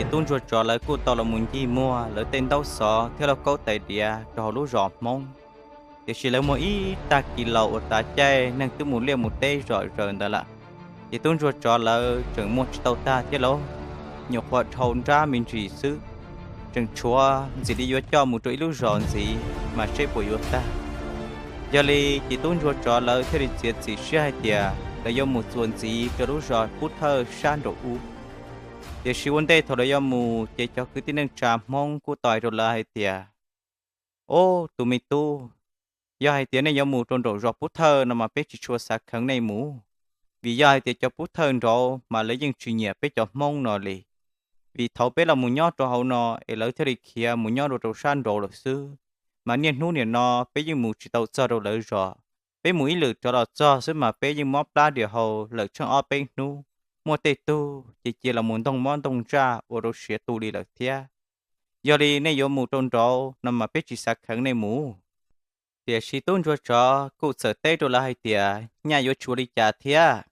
tub ntsuag tsov lawv kuj tau los mus ncig muag lawv tej ntaub xov thiab lauj kaub tais diav rau hauv lub zos Hmoob. Tiam sis lawv muag ib tag kis laus uas tav caij neeg twb mus liaj mus teb zom zaws ntawd lawm, ces tub ntsuag tsov lawv tseem muag tsis tau tag thiab lauj, nyuam qhuav dhau nrab me ntsis xwb, tseem tshuav ntxim li yuav coj mus rau ib lub zos ntxiv mas seb puas yuav tag. Yog li ces tub ntsuag tsov lawv thiaj li txiav txim siab hais tias lawv yuav mus txuas ntxiv rau lub zos Pub Thawj sab nraum ub. Tiam sis ua ntej thaum lawv yuav mus ces cov kwv tij neej tsa Hmoob kuj tau hais rau lawv hais tias, Ob, tus me tub, yog hais tias nej yuav mus rau nraum zos Pub Thawj no mas peb tsis tshua xav kheev nej mus, vim yog hais tias cov Pub Thawj nraud mas lawv yeej tsis nyiam peb cov Hmoob no li. Vim thaum peb los mus nyob rau hauv no es lawv thiaj li khiav mus nyob rau rau sab nraud lawm xwb, mas niaj hnub niam no peb yeej mus tsis tau txog rau lawv zos. Peb mus ib lwm rov los txog xwb mas peb yeej mob plab diam hau lawm tsheej ob peb hnub, muaj tej tug ces cia los mus ntoog mob ntoog ntsaj ua rau siav tu li lawm thiab. Yog li nej yuav mus rau nraud no mas peb tsis xav kheev nej mus. Tiam sis tub ntsuag tsov kuj txawm teb rau lawv hais tias, Nyaj yuav tshuav li cas thiab?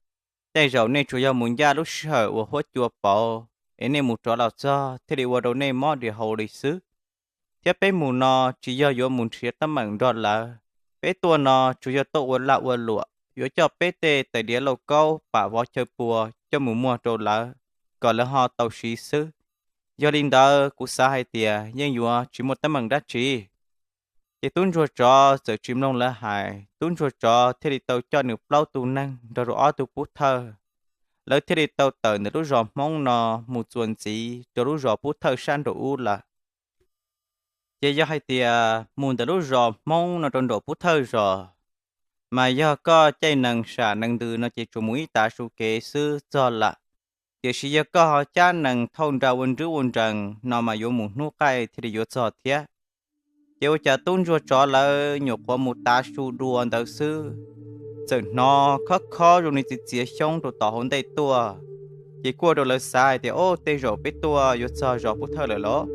Tej zaum nej tsuas yog mus ncaj lub sij hawm uas huab cua pauv es nej mus rov los txog thiaj li ua rau nej mob diam hau li xwb. Thiab peb mus no tsis yog yuav mus nrhiav teeb meem nrog lawv, peb tuaj no tsuas yog tuaj ua lag ua luam yuav coj peb tej tais diav lauj kaub pam vov chaw pua coj mus muag rau lawv kom lawv ho tau siv xwb. Yog li ntawd kuv xav hais tias yeej yuav tsis muaj teeb meem dab tsi. Ces tub ntsuag tsov txawm tsis mloog lawv hais, tub ntsuag tsov thiaj li tau coj nws plaub tug neeg nrog rau ob tug Pub Thawj, lawv thiaj li tau tawm ntawm lub zos Hmoob no mus txuas ntxiv rau lub zos Pub Thawj sab nraum ub lawm. Ces yog hais tias mus ntawm lub zos Hmoob no rau nraum Pub Thawj zos, mas yog koj caij nees sam nees ntws no ces tsuas mus ib tav su kev xwb txog lawm. Tiam sis yog koj ho cab nees thauj nra ua nrwb ua nrees no mas yuav mus hnub qaij thiaj li yuav txog thiab. Ces ua cas tub ntsuag tsov lawv nyuam qhuav mus tav su dua ntawd xwb, txawm hnov khob khob zoo li txiv txiav xyoob rau tom hauv ntej tuaj. Ces kuj ua rau lawv xav hais tias, Ob, tej zaum peb tuaj yuav txog zos Pub Thawj lawm los?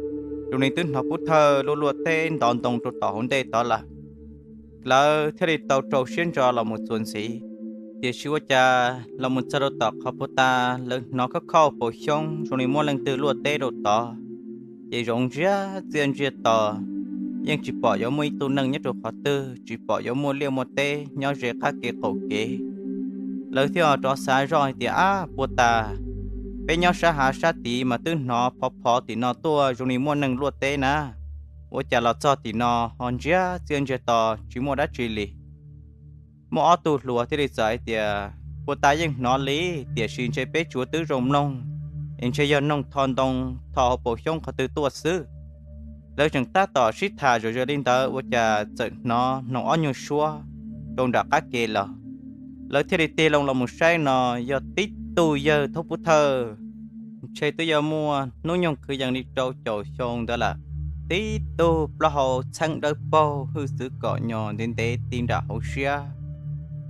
Zoo li twb hnov Pub Thawj luaj luaj teb ntov ntoo rau tom hauv ntej tod lawm. Lawv thiaj li tau rau siab ntso los mus txuas ntxiv. Tiam sis ua cas los mus txog rau tom qhov puag ta, lawv hnov khob khob paus xyoob zoo li muaj leej twg luaj teb rau tod. Ces zoov ntsiag txiaj ntsiag to, yeej tsis pom yuav muaj ib tug neeg nyob rau qhov twg, tsis pom yuav muaj liaj muaj teb nyob ze qab kev qaum kev. Lawv thiaj rov xav zoj hais tias, Ab, puag ta peb nyob sab hav sab tid mas twb hnov phov phov tim no tuaj zoo li muaj neeg luaj teb na, ua cas los txog tim no ho ntsiag txiaj ntsiag to tsis muaj dab tsi li? Muaj ob tug hluas thiaj li txawm hais tias, Puag ta yeej hnov li, tiam sis ntshe peb tsuav twb zoo mloog, es ntshe yog noog tho ntoo tho hauv paus xyoob qhov twg tuaj xwb. Lawv tseem tab tom sib tham zom zaws li ntawd ua cas txawm hnov noog ob nyuag suab rau nram qab ke los. Lawv thiaj li tig loo los mus saib no, yog tib tug yawg thoob Pub Thawj, ntshe twb yuav muaj hnub nyoog kwv yees li rau caum xyoo ntawd lawm. Tib tug plaub hau txheeb dawb paug hwj txwv kom nyos ntev ntev ti nram hauv siab,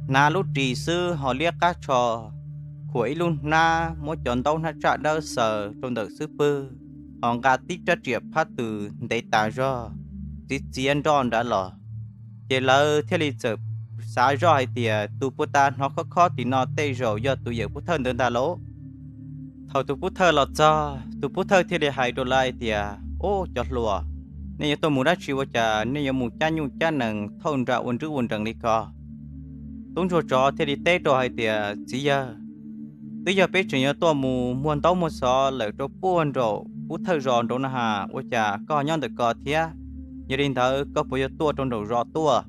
hnav lub ris xwb ho liab qab tsho, khuam ib lub hnab muab cov ntaub hnab tsaj dawb xaws rau ntawm xub pwg, ho nqa tib rab riam phab tws ntev tas zog, txiav txiav nroj nrad los. Ces lawv thiaj li txawm xav zoj hais tias, Tus puag ta hnov khob khob tim no tej zaum yog tus yawm Pub Thawj ntawd ntag lauj. Thaum tus Pub Thawj los txog, tus Pub Thawj thiaj li hais rau lawv hais tias, Ub, cov hluas, nej yuav tuaj mus dab tsi ua cas nej yuav mus cab nyuj cab nees thauj nra ua nrwb ua nrees li ko? Tub ntsuag tsov thiaj li teb rau hais tias, Txiv yawg, twb yog peb tseem yuav tuaj mus muag ntaub muag xov lawm rau puag nraum Pub Thawj zos nraud no ha, ua cas koj nyob ntawm ko thiab? Yog li ntawd koj puas yuav tuaj rau nraum zos tuaj?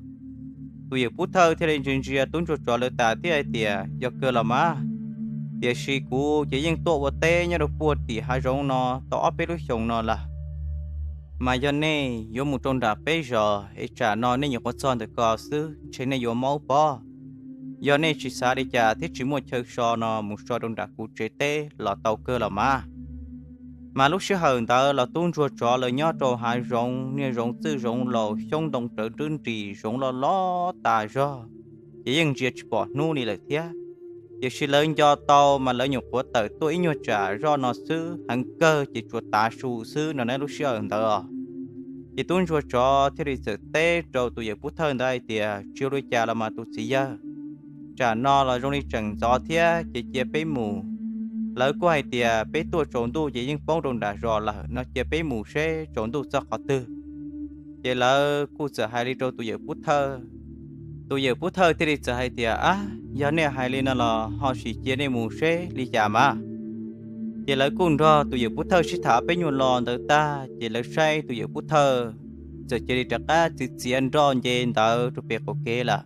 Tus yawm Pub Thawj thiaj li ntsia ntsia tub ntsuag tsov lawv tas thiab hais tias, Yog kawg los mas, tiam sis kuv ces yeej tuaj ua teb nyob rau puag tim hav zoov no tau ob peb lub xyoos no lawm. Mas yog nej yuav mus rau nram peb zos es tsam no nej nyuam qhuav txog ntawm ko xwb ntshe nej yuav maub pob. Yog nej tsis xav li cas thiab tsis muaj chaw so no mus so rau nram kuv tsev teb los tau kawg los mas. Mas lub sij hawm ntawd los tub ntsuag tsov lawv nyob rau hav zoov niaj zoov txwj zoov laus xyoob ntoo rawv nrwb nris zoov loj loj tas zog, ces yeej ntsia tsis pom hnub li lawm thiab. Tiam sis lawv nco tau mas lawv nyuam qhuav tawm tuaj ib nyuag tsam zoj no xwb, heev kawg ces tsuas tav su xwb no na lub sij hawm ntawd os. Ces tub ntsuag tsov thiaj li txawm teb rau tus yawm Pub Thawj ntawd hais tias, Tsis ua li cas los mas tus txiv yawg, tsam no los zoo li tseem ntxov thiab ces cia peb mus. Lawv kuj hais tias, Peb tuaj tsaus ntuj ces yeej poob rau nram zos lawm no, cia peb mus seb tsaus ntuj txog qhov twg. Ces lawv kuj txawm hais li rau tus yawm pub thawj. Tus yawm pub thawj thiaj li txawm hais tias, Ab, yog nej hais li no los ho sim cia nej mus seb li cas mas. Ces lawv kuj nrog tus yawm pub thawj sib tham peb nyuag lo ntawd tag, ces lawv saib tus yawm pub thawj txawm cia li rov qab txiav txiav nroj nce ntawd rau pem qaum kev lawm,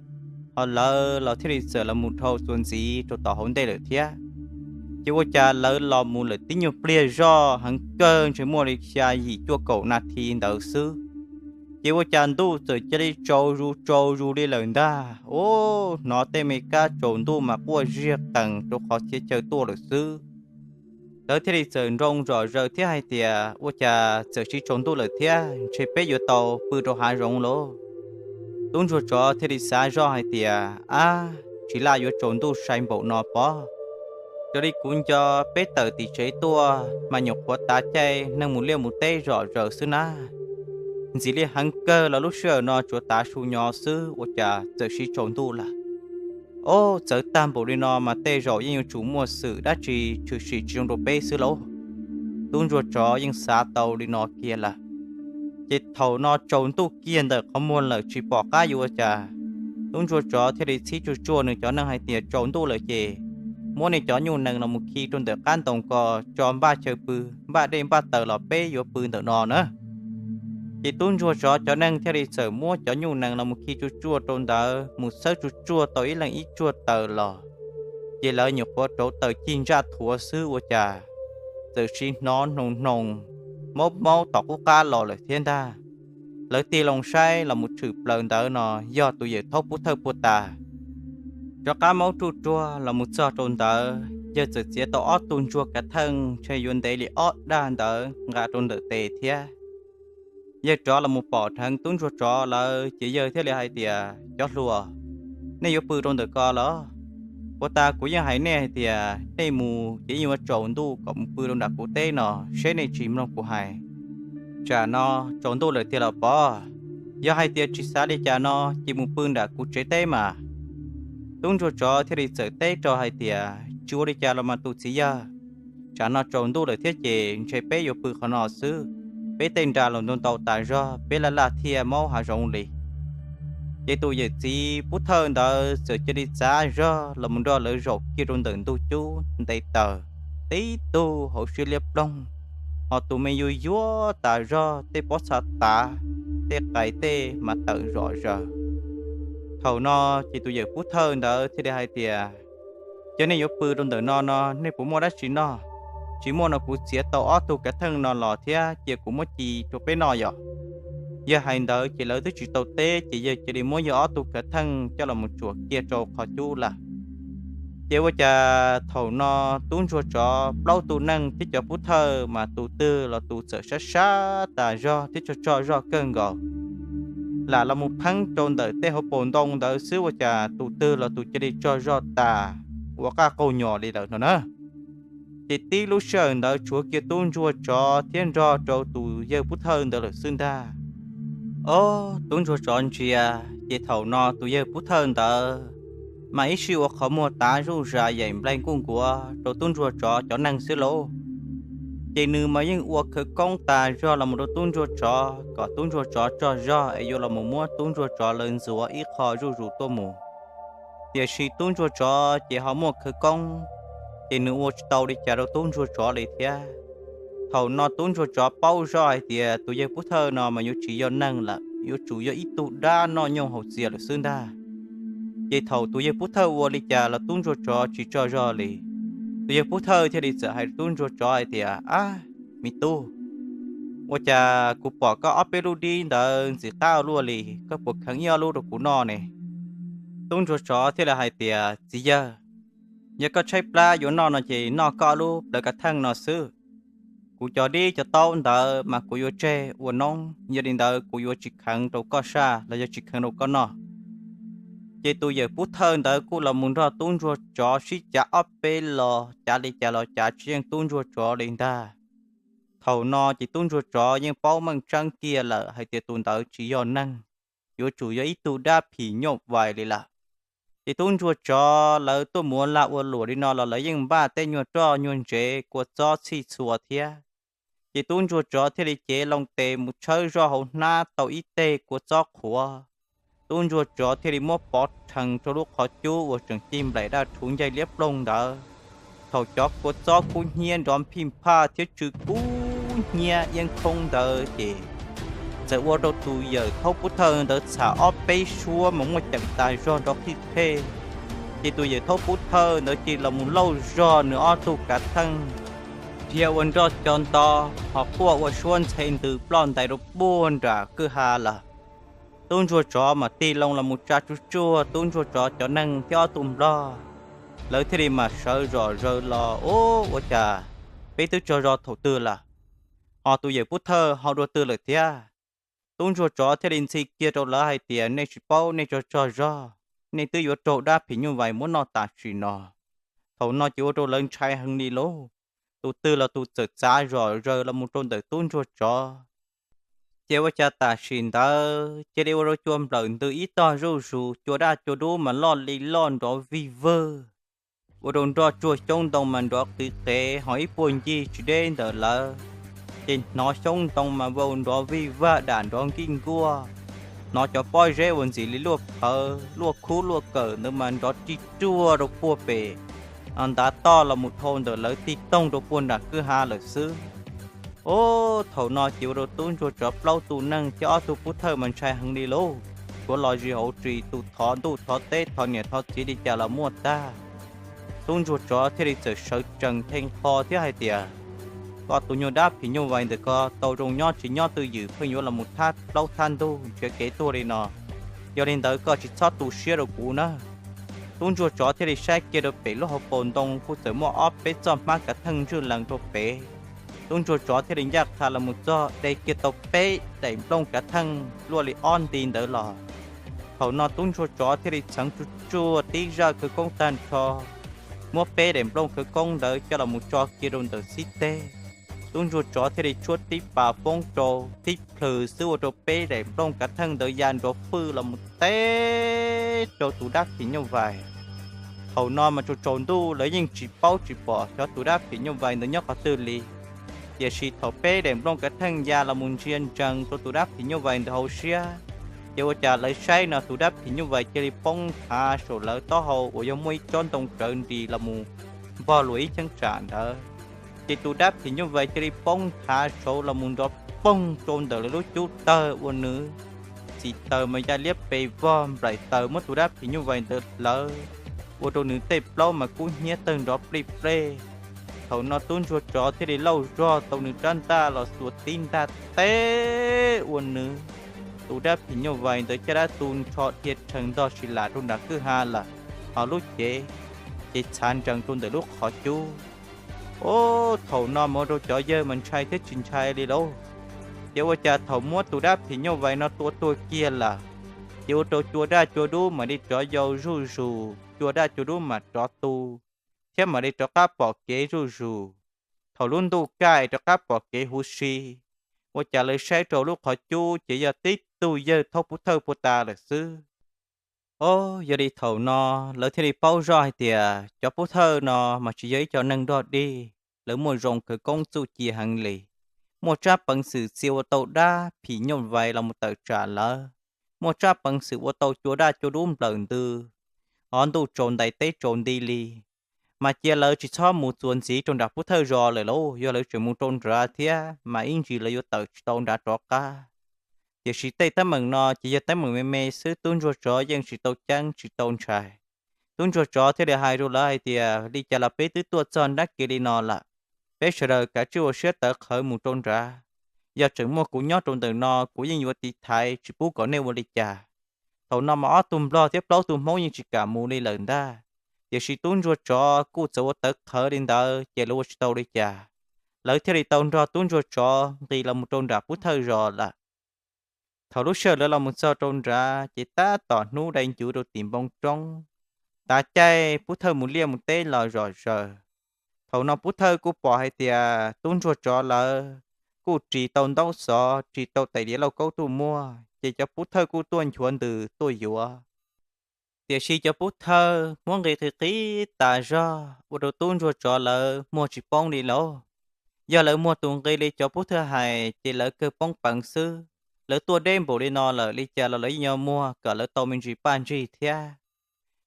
ho lawv los thiaj li txawm los mus dhau txuas ntxiv rau tom hauv ntej lawm thiab. Ces ua cas lawv los mus lawm tib nyuag pliag zoj heev kawg, ntshe muaj li xya yim cuaj kaum nas this ntawd xwb, ces ua cas ntuj txawm cia li tsaus zus tsaus zus li lawm ntag. Ub, hnov tej me kab tsaus ntuj mas quaj ziag qees rau qhov txhia chaw tuaj lawm xwb. Lawv thiaj li txawm nroo zom zaws thiab hais tias, Ua cas txawm siv tsaus ntuj lawm thiab, ntshe peb yuav tau pw rau hav zoov lauj. Tub ntsuag tsov thiaj li xav zoj hais tias, Ab, tsis laj yuav tsaus ntuj sai npaum no pob. Raws li kuv nco, peb tawm tim tsev tuaj mas nyuam qhuav tav caij neeg mus liaj mus teb zom zaws xwb na. Ntxim li heev kawg los lub sij hawm no tsuas tav su nyo xwb, ua cas txawm siv tsaus ntuj lawm. Ob, txawv tag npaum li no mas tej zaum yeej yuav tsum muaj xwm dab tsi tshwm sim tsis zoo rau peb xwb lauj. Tub ntsuag tsov yeej xav tau li no kiag lawm. Ces thaum no tsaus ntuj kiag ntawm qhov muag lawm tsis pom qab yuav ua cas, tub ntsuag tsov thiaj li txhib tsuag tsuag nws cov neeg hais tias, Tsaus ntuj lawm ces muab nej cov nyuj nees los mus khi rau ntawm qab ntoo ko, tso npaj chaw pw, npaj dej npaj taws los peb yuav pw ntawm no na. Ces tub ntsuag tsov cov neeg thiaj li txawm muab cov nyuj nees los mus khi tsuag tsuag rau ntawd, mus txhawb tsuag tsuag tau ib leeg ib tsuag taws los, ces lawv nyuam qhuav rauv taws cig ntsaj thuav xwb ua cas txawm siv hnov hnoos hnoos, maub maub tom qub qab los lawm thiab ntag. Lawv tig loo saib los mus tshwm plaws ntawd no yog tus yawm thaub pub thawj puag tas. Rov qab maub ruj ruag los mus txog rau ntawd, yawg txawm txiav tau ob tug ntsuag kav theej ntshe yuav ntev li ob dag ntawd nqa rau ntawm tes thiab. Yawg rov los mus pom dheev tub ntsuag tsov lawm ces yawg thiaj li hais tias, Cov hluas, nej yuav pw rau ntawm ko los? Puag ta kuv yeej hais nej hais tias nej mus ces yeej yuav tsaus ntuj kom mus pw rau nram kuv teb no, seb nej tsis mloog kuv hais. Tsam no tsaus ntuj lawm tiag los pob, yog hais tias tsis xav li cas no ces mus pw nram kuv tsev teb mas. Tub ntsuag tsov thiaj li txawm teb rau hais tias, Tsis ua li cas los mas tus txiv yawg, tsam no tsaus ntuj lawm thiab ces ntshe peb yuav pw qhov no xwb. Peb tej nra los ntau ntau tas zog, peb laj laj thiaj maub hav zoov li. Ces tus yawm txiv pub thawj ntawd txawm cia li txav zog los mus nrog lawv zaum kiag rau ntawm ntug cub nte taws, tib tug hauv siab liab ploog, ho tus me yuag yuag tas zog, tej pob txha tav, tej qais tej mas tawm zom zaws. Thaum no ces tus yawm pub thawj ntawd thiaj li hais tias, Yog nej yuav pw rau ntawm no no nej puas muaj dab tsi noj? Tsis muaj no kuv txiav tau ob tug kav theej no los thiab cia kuv muab ci rau peb noj yom. Yawg hais ntawd ces lawv twb tsis tau teb ces yawg cia li muab yawg ob tug kav theej coj los mus tsuam kiag rau qhov cub lawm. Ces ua cas thaum no tub ntsuag tsov plaub tug neeg thiab cov pub thawj mas tus twg los tus txawm sab sab tas zog thiab tsaug tsaug zog kawg nkaus, lam los mus pheeb rau ntawm tej hauv paus ntoo ntawd xwb ua cas tus twg los tus cia li tsaug zog tas ua qaj qaug nyos li lawm no na. Ces tib lub sij hawm ntawd tshuav kiag tub ntsuag tsov thiab nrog rau tus yawg pub thawj ntawd lawm xwb ntag. Ob, tub ntsuag tsov ntsia, ces thaum no tus yawg pub thawj ntawd mas ib sij ua qhov muag tav zuj zam yaim nplaig nkuj nkuav rau tub ntsuag tsov cov neeg xwb lauj. Ces nws mas yeej ua khawv koob tas zog los mus rau tub ntsuag tsov kom tub ntsuag tsov tsaug zog es yuav los mus muab tub ntsuag tsov lawv ntxuav ib qho zuj zus tuaj mus. Tiam sis tub ntsuag tsov ces ho muaj khawv koob, ces nws ua tsis tau li cas rau tub ntsuag tsov li thiab. Thaum no tub ntsuag tsov paub zoj hais tias tus yawg pub thawj no mas yuav tsis yog neeg lawm, yuav tsum yog ib tug dab noj nyooj haus txias lawm xwb ntag. Ces thaum tus yawg pub thawj ua li cas los tub ntsuag tsov tsis tsaug zog li. Tus yawg pub thawj thiaj li txawm hais tub ntsuag tsov hais tias, Ab, me tub, ua cas kuv pom koj ob peb lub dib ntawd ntxim qab ua luaj li, koj puas kheev ib ob lub rau kuv noj ne? Tub ntsuag tsov thiaj li hais tias, Txiv yawg, yog koj tshaib plab yuav noj no ces noj koj ob lub plawv kav theej no xwb. Kuv cov dib cov taub ntawd mas kuv yuav tseg ua noob, yog li ntawd kuv yuav tsis kheev rau koj saj los yog tsis kheev rau koj noj. Ces tus yawm pub thawj ntawd kuj los mus nrog tub ntsuag tsov sib cav ob peb los, cav li cas los cav tsis yeej tub ntsuag tsov li ntag. Thaum no ces tub ntsuag tsov yeej paub meej tseeb kiag lawm hais tias tus ntawd tsis yog neeg, yuav tsum yog ib tug dab phim nyuj vais li lawm. Ces tub ntsuag tsov lawv tuaj mus ua lag ua luam li no los lawv yeej npaj tej nyuag roj nyuag ntsev kua txob txhij txhua thiab. Ces tub ntsuag tsov thiaj li cev loo tes mus tshawb zoj hauv hnab tau ib teg kua txob qhuav. Tub ntsuag tsov thiaj li muab pov rhees rau lub qhov cub uas tseem cig nplaim daj rhuv ncaig liab ploog ntawd. Thaum cov kua txob kub hnyiab nrov phij phaj thiab tsw kub hnyiab iab khoob ntawd ces txawm ua rau tus yawm thaub pub thawj ntawd txham ob peb suab mas muaj ceem tas zog nrov qhij qhej. Ces tus yawm thaub pub thawj ntawd cia li los mus lauj zog nws ob tug kav theej, dhia ua nroj co nto, ho quaj ua suab ntxhe ntws ploj ntais rau puag nram kwj ha lawm. Tub ntsuag tsov mas tig loo los mus tsa tsuj tsuag tub ntsuag tsov cov neeg thiab ob tug nplog. Lawv thiaj li mas sawv zom zaws los, Ub, ua cas peb twb tsaug zog thaum twg lawm, ho tus yawm pub thawj ho dua twg lawm thiab? Tub ntsuag tsov thiaj li ntxhi kiag rau lawv hais tias, Nej tsis paub nej tsaug tsaug zog, nej twb yuav raug dab phim nyuj vais muab noj tam sim no. Thaum no ces ua rau lawv ntshai heev li lauj. Tus twg los tus txawm txav zom zaws los mus rau ntawm tub ntsuag tsov. Ces ua cas tam sim ntawd cia li ua rau cua nplawm ntws ib tog zuj zus, cua daj cua dub mas loj li loj nrov vij vwg, ua rau nroj tsuag xyoob ntoo mas nrov qis qev, ho ib puag ncig tsis deb ntawm lawv ces hnov xyoob ntoo mas vau nrov vij vag dam nrov nkij nkuaj. Hnov cov pob zeb uas ntxim li luaj phawv luaj khub luaj kawm ntawd mas nrov rig ruaj rau puag pem ntav toj los mus dhau ntawm lawv tig toog rau puag nram kwj ha lawm xwb. Ub, thaum no ces ua rau tub ntsuag tsov plaub tug neeg thiab ob tug pub thawj mas ntshai heev li lauj. Tshuav los zis hauv tsis, tus thov ntuj thov teb thov niam thov txiv li cas los muaj tag. Tub ntsuag tsov thiaj li txawm sawv tsees theej qho thiab hais tias, Koj tus nyuag dab phim nyuj vais ntawm ko tau zoo nyob tsis nyob twj ywm pheej yuav los mus thab plaub thab ntug nrhiav kev tuag li no. Yog li ntawd koj tsis txhob tu siab rau kuv na. Tub ntsuag tsov thiaj li saib kiag rau pem lub hauv paus ntoo kuj txawm muaj ob peb txoj hmab kav theej ntswj lees rau pem. Tub ntsuag tsov thiaj li ncaj qha los mus txog de kiag tau peb daim nplooj kav theej luaj li ob nti ntawd los. Thaum no tub ntsuag tsov thiaj li txheev tsuj tsuag tib zaj khawv koob tag nrho, muab peb daim nplooj khawv koob ntawd coj los mus tso kiag rau ntawm xib teg. Tub ntsuag tsov thiaj li tshuab tib pas foob rau tib plhws xwb ua rau peb daim nplooj kav theej ntawd ya nrov fwj los mus teb rau tus dab phim nyuj vais. Thaum no mas tsaus tsaus ntuj lawv yeej tsis paub tsis pom xyov tus dab phim nyuj vais ntawd nyob qhov twg li. Tiam sis thaum peb daim nplooj kav theej ya los mus ntsia ntsees rau tus dab phim nyuj vais ntawd hauv siab, ces ua cas lawv saib no tus dab phim nyuj vais cia li poob nthav saum lawv taub hau uas yog muaj ib tsob ntoo rawv nris los mus npog luas ib cheeb tsam ntawd. Ces tus dab phim nyuj vais cia li poob nthav saud los mus nrov poog rau ntawm lawv lub cub tawg ua nws txim taws mas ya liab pes vog nplaim taws muab tus dab phim nyuj vais ntawd hlawv ua rau nws tej plaub mas kub hnyiab tawg nrov plij plej. Thaum no tub ntsuag tsov thiaj li lauj zog tau nws rab ntaj los xuas tib ntaj teb ua nws tus dab phim nyuj vais ntawd caj dab tu nrho dhia rhees ntog si lam rau nram kwj ha lawm, ho lub cev ces txhav nrees rau ntawm lub qhov cub. Ub, thaum no mas ua rau cov yawg mas ntshai thiab tsis ntshai li lauj. Ces ua cas thaum muab tus dab phim nyuj vais no tua tuag kiag lawm, ces ua rau cua daj cua dub mam li rov yau zuj zus, cua daj cua dub mam rov tu, thiab mam li rov qab pom kev zuj zus. Thaum lub ntuj kaj rov qab pom kev huv si, ua cas lawv saib rau lub qhov cub ces yog tib tug yawg thaub pub thawj puag ta lawm xwb. Ob, yog li thaum no lawv thiaj li paub zoj hais tias cov pub thawj no mas tsis yog ib co neeg dog dig, lawv muaj zoo khawv koob txuj ci heev li, muaj tsab peev xwm txia ua tau dab phim nyuj vais los mus tawm tsam lawv, muaj tsab peev xwm ua tau cua daj cua dub nplawm ntws, hov ntuj tsaus ntais teb tsaus nti li. Mas cia lawv tsis txhob mus txuas ntxiv rau nram pub thawj zos lawm lauj, yog lawv tseem mus rau nrad thiab mas ib ntsis lawv yuav tawm tsis tau nrad rov qab. Tiam sis tej teeb meem no ces yog teeb meem me me xwb, tub ntsuag tsov yeej tsis tau ceeb tsis tau ntshai. Tub ntsuag tsov thiaj li hais rau lawv hais tias, Li cas los peb twb tuaj txog nrab kev li no lawm, peb sawv daws kav tsij ua siab tawv qhawv mus rau nrad. Yog tseem muaj kuv nyob rau ntawm no kuv yeej yuav tiv thaiv tsis pub kom nej ua li cas. Thaum no mas ob tug nplog thiab plaub tug hmoob yeej tsis kam mus li lawm ntag. Tiam sis tub ntsuag tsov kuj txawm ua tawv qhawv li ntawd ces lawv ua tsis tau li cas, lawv thiaj li tau nrog tub ntsuag tsov nqis los mus rau nram pub thawj zos lawm. Thaum lub sij hawm lawv los mus txog rau nrad ces tab tom hnub dai ncuv rau tim npoo roob, tav caij pub thawj mus liaj mus teb los zom zaws. Thaum no pub thawj kuj pom hais tias tub ntsuag tsov lawv kuj ris tau ntaub xov, ris tau tais diav lauj kaub tuaj muag, ces cov pub thawj kuj tuaj nchuav ntws tuaj yuav. Tiam sis cov pub thawj muab nqi qis qis tas zog ua rau tub ntsuag tsov lawv muag tsis poob li lauj. Yog lawv muag tus nqi li cov pub thawj hais ces lawv kawg poob peev xwb. Lawv tuaj deb npaum li no lawm li cas los lawv yeej yuav muag kom lawv tau me ntsis paj ntsig thiab.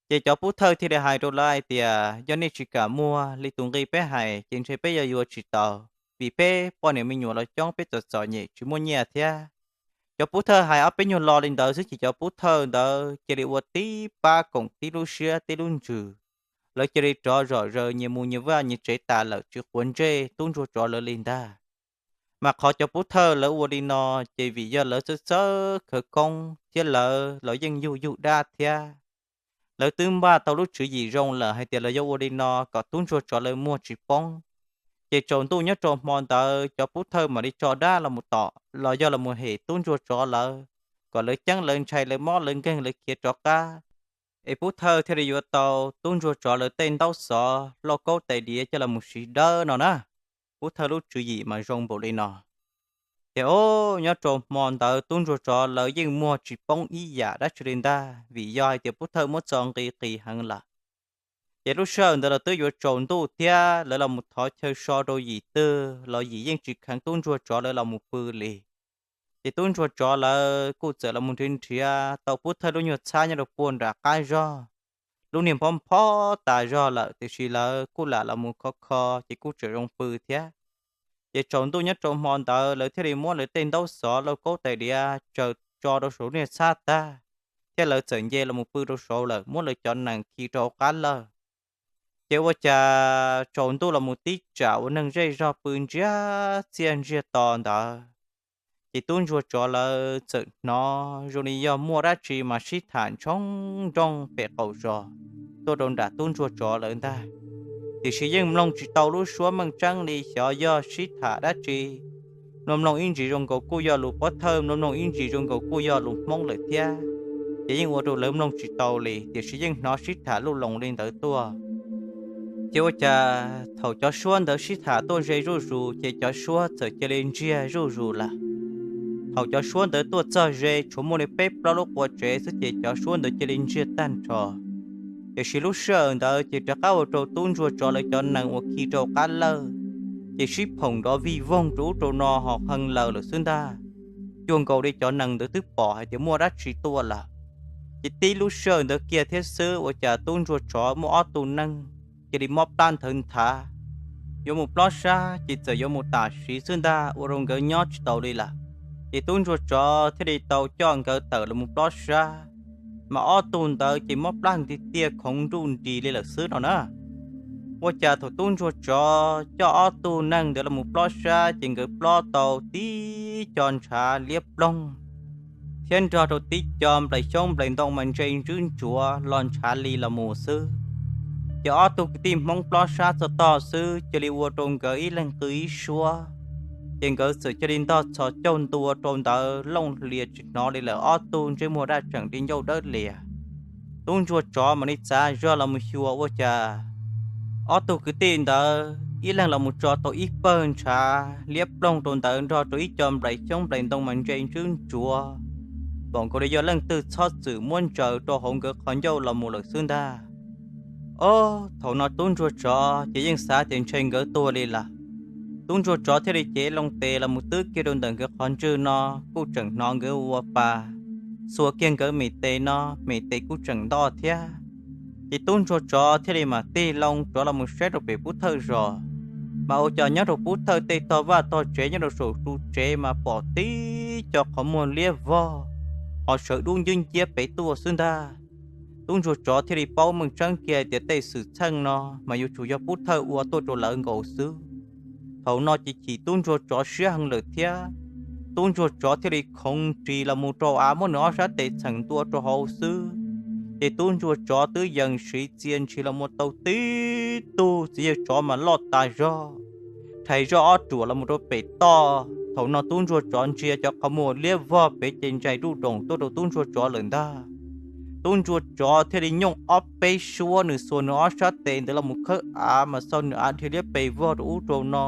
Ces cov pub thawj thiaj li hais rau lawv hais tias, yog nej tsis kam muag li tus nqi peb hais ces ntshe peb yuav yuav tsis tau, vim peb poj niam me nyuam los coob, peb txom txom nyem tsis muaj nyiaj thiab. Cov pub thawj hais ob peb nyuag lo li ntawd xwb ces cov pub thawj ntawd cia li ua tib pab koom tib lub siab tib lub ntsws. Lawv cia li rov zom zaws nyias mus nyias vaj nyias tsev tas lawm tsis quav ntsej tub ntsuag tsov lawv li ntag. Mas qhov cov pub thawj lawv ua li no ces vim yog lawv txawj txawj khawv koob thiab lawv los yeej yug yug dab thiab. Lawv twb npaj tau lub tswv yim zoo lawm hais tias lawv yuav ua li no kom tub ntsuag tsov lawv muag tsis poob. Ces tsaus ntuj nyob rau hmo ntawd cov pub thawj mam li tso dab los mus tom los yog los mus hem tub ntsuag tsov lawv, kom lawv ceeb lawv ntshai lawv mob lawv nkeeg lawv khiav rov qab, es pub thawj thiaj li yuav tau tub ntsuag tsov lawv tej ntaub xov lauj kaub tais diav coj los mus siv dawb no na. Pub thawj lub tswv yim mas zoo npaum li no. Ces o, nyob rau hmo ntawd tub ntsuag tsov lawv yeej muag tsis poob ib yam dab tsi li ntag, vim yog hais tias pub thawj muab txo nqi qis heev lawm. Ces lub sij hawm ntawd los twb yuav tsaus ntuj thiab lawv los mus thov chaw so rau yim twg los yim yeej tsis kheev tub ntsuag tsov lawv los mus pw li. Ces tub ntsuag tsov lawv kuj txawm los mus nrhiav nrhiav tau pub thawj lub nyuag txhab nyob rau puag nram qab zog. Lub niag phob phob tas zog lawm tiam sis lawv kuj lam los mus kho kho ces kuj tseem zoo pw thiab. Ces tsaus ntuj nyob rau hmo ntawd lawv thiaj li muab lawv tej ntaub xov lauj kaub tais diav tsaws tso rau saum niag txhab tag, thiab lawv txawm nce los mus pw rau saud lawm muab lawv cov nees khi rau hauv qab lawj. Ces ua cas tsaus ntuj los mus tib tsam uas neeg zej zog pw ntsiag txiaj ntsiag to ntawd, ces tub ntsuag tsov lawv txawm hnov zoo li yog muaj dab tsi mas sib tham ntshoo nrooj pem qaum zos tuaj rau nram tub ntsuag tsov lawv ntag. Tiam sis yeej mloog tsis tau lub suab meej tseeb li xyov yog sib tham dab tsi. Mloog mloog ib ntsis zoo nkaus kuj yog lus pov thawj, mloog mloog ib ntsis zoo nkaus kuj yog lus Hmoob lawm thiab. Ces yeej ua rau lawv mloog tsis tau li, tiam sis yeej hnov sib tham luj loos li ntawd tuaj. Ces ua cas thaum cov suab ntawd sib tham tuaj ze zuj zus ces cov suab txawm cia li ntsiag zuj zus lawm. Thaum cov suab ntawd tuaj txog ze tshuav muaj li peb plaub lub qua tsev xwb ces cov suab ntawd cia li ntsiag tag nrho. Tiam sis lub sij hawm ntawd ces rov qab ua rau tub ntsuag tsov lawv cov nees uas khi rau qab lawj ces sib phoom nrov vij voog rau ub rau no ho qee laws lawm xwb ntag. Cuag nkaus li cov nees ntawd twb pom hais tias muaj dab tsi tuaj lawm. Ces tib lub sij hawm ntawd kiag thiab xwb ua cas tub ntsuag tsov muaj ob tug neeg cia li mob plab nthawv nthav. Yuav mus plob sab ces txawm yuav mus tam sim xwb ntag, ua rau nkawd nyob tsis tau li lawm. Ces tub ntsuag tsov thiaj li tau coj nkawd tawm los mus plob sab, mas ob tug ntawd ces mob plab tiag tiag khoov nruj nris li lawm xwb no na. Ua cas thaum tub ntsuag tsov coj ob tug neeg ntawd los mus plob sab ces nkawd plob tau tib co ntshav liab ploog, thiab nrog rau tib co nplaim xyoob nplaim ntoo mas ntse ntswb ntsuav los ntshav li los mus xwb. Ces ob tug kwv tij Hmoob plob sab txog tog xwb cia li ua rau nkawd ib leeg qw ib suab, ces nkawd txawm cia li ntog txhos caug ntua rau ntawd looj hlias tsis hnov li lawm, ob tug ntsej muag daj tseem li ncauj dawb lias. Tub ntsuag tsov mam li txav zog los mus xyuas ua cas ob tug kwv tij ntawd ib leeg los mus tso tau ib pawg ntshav liab ploog rau ntawd nrog rau ib co nplaim xyoob nplaim ntoo mas ntse ntswb ntsuav, npaum nkaus li yog leej twg txhob txwm muab ntsaws rau hauv nkawd qhov ncauj los mus lawm xwb ntag. Ob, thaum no tub ntsuag tsov ces yeej xav tias ntshe nkawd tuag li lawm. Tub ntsuag tsov thiaj li cev loo tes los mus twb kiag rau ntawm nkawd qhov ntswg no, kuj tseem hnov nkawd ua pa, xuas kiag nkawd me tes no, me tes kuj tseem ntoj thiab. Ces tub ntsuag tsov thiaj li mam tig loo rov los mus saib rau pem pub thawj zos, mas ua cas nyob rau pub thawj tej tog vaj tog tsev nyob rau saum ru tsev mas pom tib co qhov muag liab vog ho sawv dub ncwb nciab pem tuaj xwb ntag. Tub ntsuag tsov thiaj li paub meej tseeb kiag tias tej xwm txheej no mas yuav tsum yog pub thawj ua tuaj rau lawv nkaus xwb. Thaum no ces chim tub ntsuag tsov siab heev lawm thiab, tub ntsuag tsov thiaj li khoov ris los mus rau av muab nws ob sab tes txheem ntua rau hauv xwb. Ces tub ntsuag tsov twb yees siv txia ntshis los mus tau tib tug txiv yawg tsov mas loj tas zog, rhais zoj ob ruam los mus rau pem toj. Thaum no tub ntsuag tsov ntsia cov qhov muag liab vog pem ces ntsais duj doom tuaj rau tub ntsuag tsov lawm ntag. Tub ntsuag tsov thiaj li nyooj ob peb suab, nws xuas nws ob sab tes ntawd los mus khawb av mas xau nws av dhia liab pes vog rau ub rau no.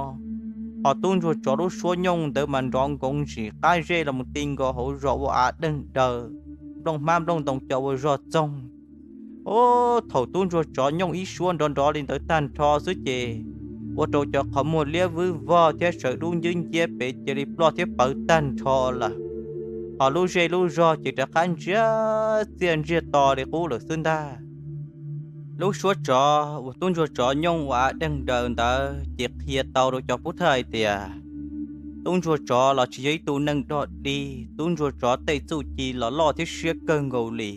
Ho tub ntsuag tsov lub suab nyooj ntawd mas nrov nkoov ntsim qab zej los mus ti nkaus hauv zos ua av deeg daws, nplooj hmab nplooj ntoo co ua zog txoog. Ub, thaum tub ntsuag tsov nyooj ib suab nrov nrov li ntawd tag nrho xwb ces ua rau cov qhov muag liab vwb vog thiab sawv dub ncwb nciab pem cia li ploj thiab pawv tag nrho lawm. Ho lub zej lub zog ces rov qab ntsiag txiaj ntsiag to li qub lawm xwb ntag. Lub suab tsov uas tub ntsuag tsov nyooj ua av deeg daws ntawd ces qhia tau rau cov pub thawj hais tias tub ntsuag tsov los tsis yog ib tug neeg dog dig, tub ntsuag tsov tej txuj ci los loj thiab siab kawg nkaus li.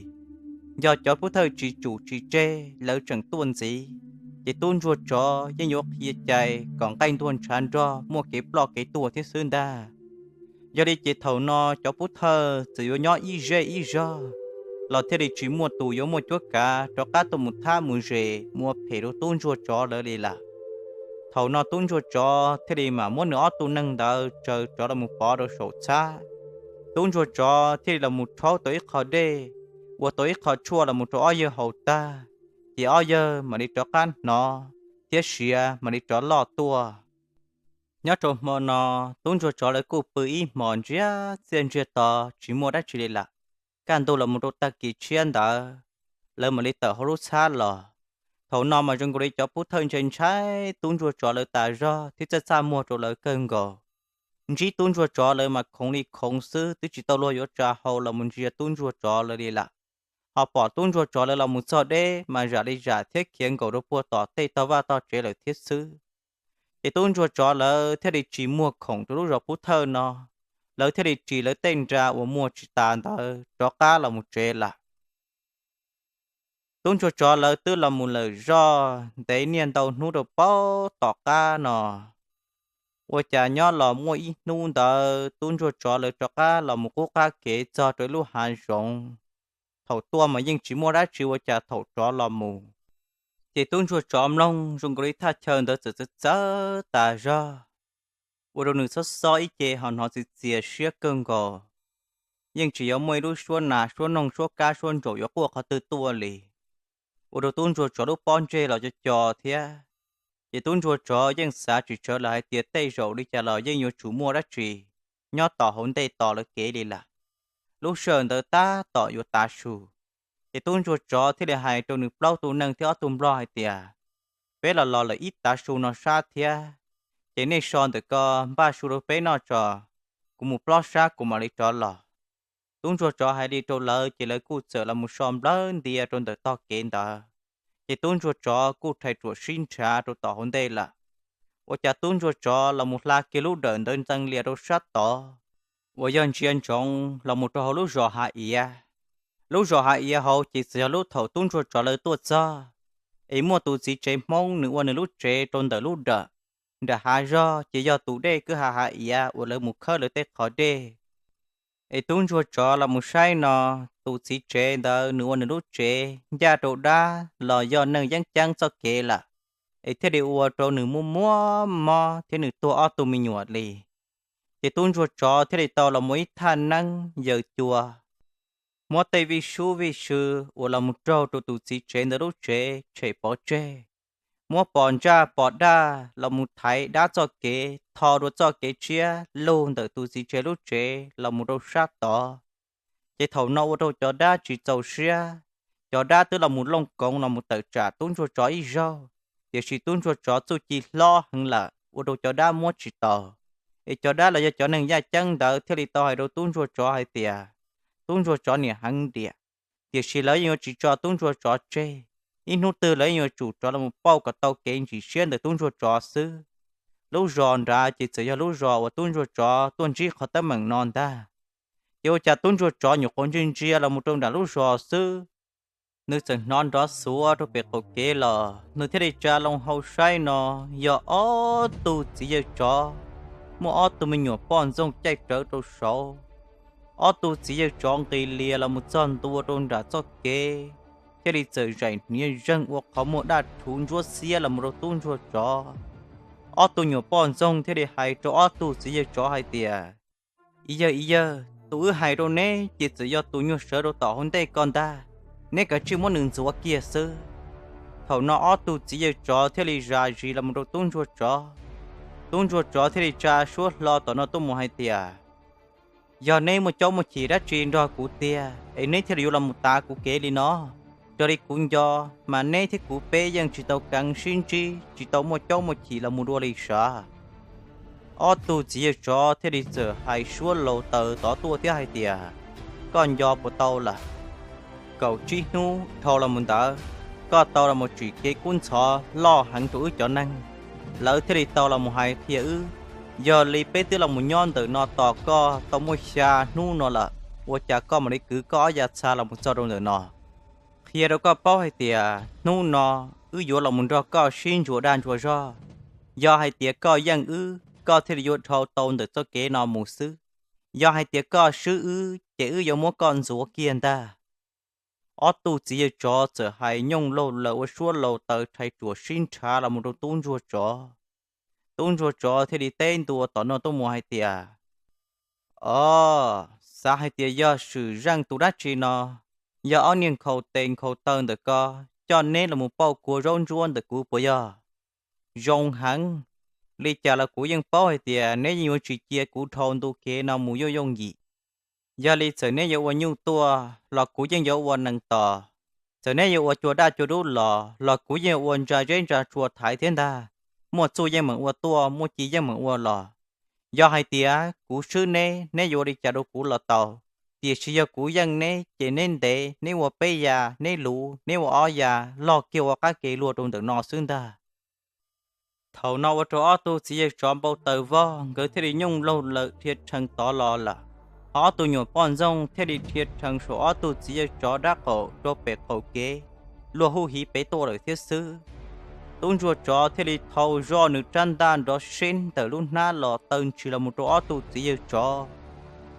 Yog cov pub thawj tsis tsum tsis tseg lawv tseem tuaj ntxiv, ces tub ntsuag tsov yeej yuav qhia cai kom nqaij ntuag ntshav nrog muaj kev ploj kev tuag thiab xwb ntag. Yog li ces thaum no cov pub thawj txawm yuav nyob ib zej ib zog los thiaj li tsis muaj tus yuav muaj cuab kav rov qab tuaj mus thab mus zes mus ua phem rau tub ntsuag tsov lawv li lawm. Thaum no tub ntsuag tsov thiaj li mam muab nws ob tug neeg ntawd tsaws tsov los mus pov rau saum txhab. Tub ntsuag tsov thiaj li los mus rhaub tau ib qho dej, ua tau ib qho tshuaj los mus rau ob yawg haus tag, ces ob yawg mam li rov qab hnov thiab siav mam li rov loj tuaj. Nyob rau hmo no, tub ntsuag tsov lawv kuj pw ib hmos ntsiag txiaj ntsiag to tsis muaj dab tsi li lawm. Kaj ntug los mus rau tag kis tshiab ntawd, lawv mam li tawm hauv lub txhab los. Thaum no mas zoo nkaus li cov pub thawj ntshai ntshai tub ntsuag tsov lawv tas zog thiab txaj txaj muag rau lawv kawg nkaus. Ntsib tub ntsuag tsov lawv mas khoov li khoov xwb, twb tsis tau luag yuav tsa hau los mus ntsia tub ntsuag tsov lawv li lawm. Ho pom tub ntsuag tsov lawv los mus txog deb mas zam li zam thiab khiav nkaum rau puag tom tej tog vaj tog tsev lawm thiab xwb. Ces tub ntsuag tsov lawv thiaj li tsis muag khoom rau lub zos pub thawj no, lawv thiaj li ris lawv tej nra uas muag tsis tas ntawd rov qab los mus tsev lawm. Tub ntsuag tsov lawv twb los mus lawm zoj ntev niaj ntau hnub rau paub tom qab no. Ua cas nyob los muaj ib hnub ntawd tub ntsuag tsov lawv rov qab los mus qub qab kev txog rau ib lub hav zoov. Thaum tuaj mas yeej tsis muaj dab tsi ua cas thaum tsov los mus, ces tub ntsuag tsov mloog zoo nkaus li thaj chaw ntawd txawm txawv txawv tas zog, ua rau nws xob xob ib ce ho hnov txias txias siab kawg nkaus. Yeej tsis yog muaj ib lub suab nas suab noog suab kab suab ntsaum yuav quaj qhov twg tuaj li, ua rau tub ntsuag tsov lub pob ntseg los co co thiab. Ces tub ntsuag tsov yeej xav tsis tsawv lawm hais tias tej zaum li cas los yeej yuav tsum muaj dab tsi nyob tom hauv ntej tos lawv kev li lawm. Lub sij hawm ntawd tab tom yuav tav su, ces tub ntsuag tsov thiaj li hais rau nws plaub tug neeg thiab ob tug nplog hais tias, peb los los lawm ib tav su no sab thiab, ces nej so ntawm ko npaj su rau peb noj tso, kuv mus plob sab kuv mam li rov los. Tub ntsuag tsov hais li rau lawv ces lawv kuj txawm los mus so nplawg ntia rau ntawm tog kev ntawd, ces tub ntsuag tsov kuj rhais ruam sib nrhav rau tom hauv ntej lawm. Ua cas tub ntsuag tsov los mus hla kiag lub dawm ntawd ntxeev lias rau sab tod, uas yog ntsia ntsoov los mus rau hauv lub zos Hav Iav. Lub zos Hav Iav hauv ces txawm yog lub thaum tub ntsuag tsov lawv tuaj txog, es muaj tus txiv tsev Hmoob nws ua nws lub tsev rau ntawm lub dawm. Nram hav zog ces yog tus dej kwj ha Hav Iav uas lawv mus khawb lawv tej qhov dej. Es tub ntsuag tsov los mus saib no, tus txiv tsev ntawd nws ua nws lub tsev ncaj rau dab los yog neeg yeeb ceeb txoj kev lawm, es thiaj li ua rau nws muaj muaj mob thiab nws tuag ob tug me nyuam li. Ces tub ntsuag tsov thiaj li tau los muaj ib thaj neeb yaws cua, muab tej vij sub vij sw uas los mus raug rau tus txiv tsev ntawd lub tsev tshem pov tseg, muab pos ntsaj pos daj los mus thaiv dab txoj kev tho dua txoj kev tshiab lug ntawm tus txiv tsev lub tsev los mus rau sab tod. Ces thaum no ua rau cov dab tsis txaus siab, cov dab twb los mus looj koov los mus tawm tsam tub ntsuag tsov ib zaug, tiam sis tub ntsuag tsov txuj ci hlob heev lawm ua rau cov dab muab tsis tau. Es cov dab los yog cov neeg yaj ceeb ntawd thiaj li tau hais rau tub ntsuag tsov hais tias, tub ntsuag tsov niam heev diam, tiam sis lawv yeej yuav tsis tso tub ntsuag tsov tseg. Ib hnub twg lawv yeej yuav tsum rov los pauj kom tau kev ntsim siab ntawm tub ntsuag tsov xwb. Lub zos nrad ces txawm yog lub zos uas tub ntsuag tsov tuaj ntsib qhov teeb meem no ntag. Ces ua cas tub ntsuag tsov nyuam qhuav ntsia ntsia los mus rau nram lub zos xwb, nws txawm hnov nrov xuav rau pem qaum kev los nws thiaj li tsa loo hau saib no, yog ob tug txiv yawg tsov muaj ob tug me nyuam poj ntxoog caij rawv rau saud. Ob tug txiv yawg tsov nqis lias los mus txog ntua rau nram txoj kev, thiaj li txawm zaim hniav zeeg ua qhov muag daj rhuv ntsuab xiab los mus rau tub ntsuag tsov. Ob tug nyuam poj ntxoog thiaj li hais rau ob tug txiv yawg tsov hais tias, ib yawg, ib yawg, tus wb hais rau neb ces txawm yog tus nyuag sawv rau tom hauv ntej ko ntag, neb kav tsij muab nws ntxuav kiag xwb. Thaum no ob tug txiv yawg tsov thiaj li zam zis los mus rau tub ntsuag tsov. Tub ntsuag tsov thiaj li tsa suab hlo tom no tuaj mus hais tias, yog neb muaj caub muaj chim dab tsi nrog kuv tiag es neb thiaj li yuav los mus tav kuv kev li no? raws li kuv nco, mas neb thiab kuv peb yeej tsis tau keev sib ntsib, tsis tau muaj caub muaj chim los mus dua li sav. Ob tug txiv yawg tsov thiaj li txawm hais suab laus taws tod tuaj thiab hais tias, koj nco puas tau lawm? Kaum tsib hnub dhau los mus ntawd, koj tau los mus tsim kev kub ntxhov loj heev rau wb cov neeg. Lawv thiaj li tau los mus hais qhia wb, yog li peb twb los mus nyob ntawm no tos koj tau muaj xya hnub no lawm, ua cas koj mam li kwv koj ob yav txha los mus txog rau ntawm no? Qhia rau koj paub hais tias hnub no wb yuav los mus nrog koj sib ntsuas dag ntsuas zog. Yog hais tias koj yeej wb, koj thiaj li yuav dhau tau ntawm txoj kev no mus xwb. Yog hais tias koj swb wb, ces wb yuav muab koj ntxuav kiag ntag. Ob tug txiv yawg tsov txawm hais nyooj laug lawm ua suab laus taws rhais ruam sib nrhav los mus rau tub ntsuag tsov. Tub ntsuag tsov thiaj li teb ntua tom no tuaj mus hais tias, o, xav hais tias yog swm zeej tus dab tsi no, yog ob niag nkhaus tes nkhaus taw ntawm ko coj neb los mus pauj kua zaub ntsuab ntawm kuv puas yog? Zoo heev. Li cas los kuv yeej paub hais tias neb yeej yuav tsis cia kuv dhau ntu kev no mus yooj yooj yim. Yog li txawm neb yuav ua nyuj tuaj los kuv yeej yuav ua nees tos, txawm neb yuav ua cua daj cua dub los los kuv yeej ua ntsa zeb ntsa tsua thaiv thiab ntag. Muaj txuj yeej meem ua tuaj, muaj ci yeej meem ua los. Yog hais tias kuv swb neb, neb yuav ua li cas rau kuv los tau, tiam sis yog kuv yeej neb ces neb ntev, neb ua peb ya, neb luv, neb ua ob ya, log kiag ua qab ke luag rau ntawm no xwb ntag. Thaum no ua rau ob tug txiv yawg tsov npau taws vog, nkawd thiaj li nyooj laug lawm dhia rhees tod los lawm. Ho ob tug nyuam poj ntxoog thiaj li dhia rhees saum ob tug txiv yawg tsov dab qaum rau pem qaum kev, luag huj hiv pem tuaj lawm thiab xwb. Tub ntsuag tsov thiaj li thau zoj nws rab ntaj nrov seb ntawm lub hnab los taw ntshis los mus rau ob tug txiv yawg tsov.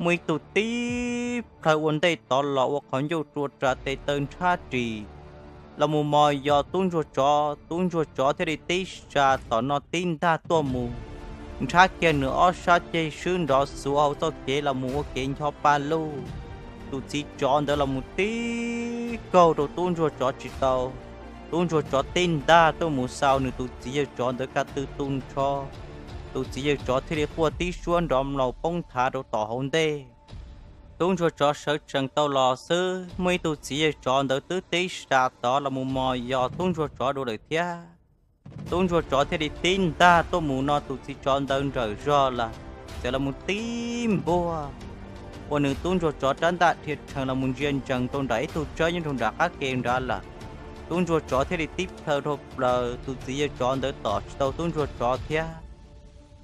Muaj ib tug tib plhaw ua ntej tod los ua qhov ncauj rua ras tes taw nrhab ris los mus mos yos tub ntsuag tsov. Tub ntsuag tsov thiaj li tib sa tom no tib ntag tuaj mus, nrhab kiag nws ob sab ceg swb nrov xuav hauv txoj kev los mus ua kev ncho pa luj. Tus txiv tsov ntawd los mus tib kaug rau tub ntsuag tsov tsis tau. Tub ntsuag tsov tib ntag tuaj mus xaus nws tus txiv yawg tsov ntawd ka tw tu nrho. Tus txiv yawg tsov thiaj li quaj tib suab nrov mlaus poob nthav rau tom hauv ntej. Tub ntsuag tsov sawv tsees tau los xwb, muaj ib tug txiv yawg tsov ntawd twb tib sa tod los mus mos yos tub ntsuag tsov dua lawm thiab. Tub ntsuag tsov thiaj li tib ntag tuaj mus no tus txiv tsov ntawd nrawm zog lawm, txawm los mus tib npuaj ua nws tub ntsuag tsov rab ntaj dhia rhees los mus ntsia ntsees rau nram ib tug tsawb nyob rau nram qab ke nrad lawm. Tub ntsuag tsov thiaj li tib plhaw dhau plaws, tus txiv yawg tsov ntawd tom tsis tau tub ntsuag tsov thiab.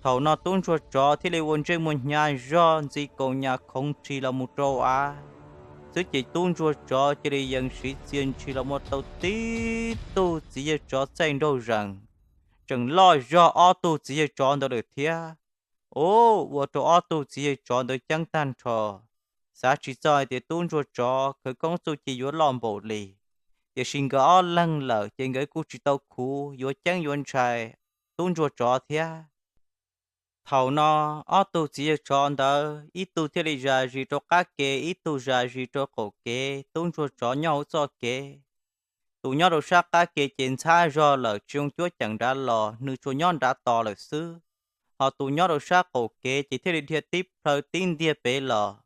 Thaum no tub ntsuag tsov thiaj li ua ntsej muag hnyav zog ntxi kaus nyas khoov ntshis los mus rau av xwb ces tub ntsuag tsov cia li yees siv txia ntshis los mus tau tib tug txiv yawg tsov txaij nraug zees, tseem loj zog ob tug txiv yawg tsov ntawd lawm thiab. Ua rau ob tug txiv yawg tsov ntawd ceeb tag nrho, xav tsis txog hais tias tub ntsuag tsov khawv koob txuj ci yuav loj npaum li. Tiam sis nkawd ob leeg lawm ces nkawd kuj tsis tau khuv yuav ceeb yuav ntshai tub ntsuag tsov thiab. Thaum no ob tug txiv yawg tsov ntawd ib tug thiaj li zam zis rau qab ke, ib tug zam zis rau qaum kev, tub ntsuag tsov nyob hauv txoj kev. Tus nyob rau sab qab ke ces ntxhab zog lawm tsis zoo cuab ceem nrad los, nws tsuas nyob nrad tos lawm xwb. Ho tus nyob rau sab qaum kev ces thiaj li dhia tib plhaw tib ntiag pem los.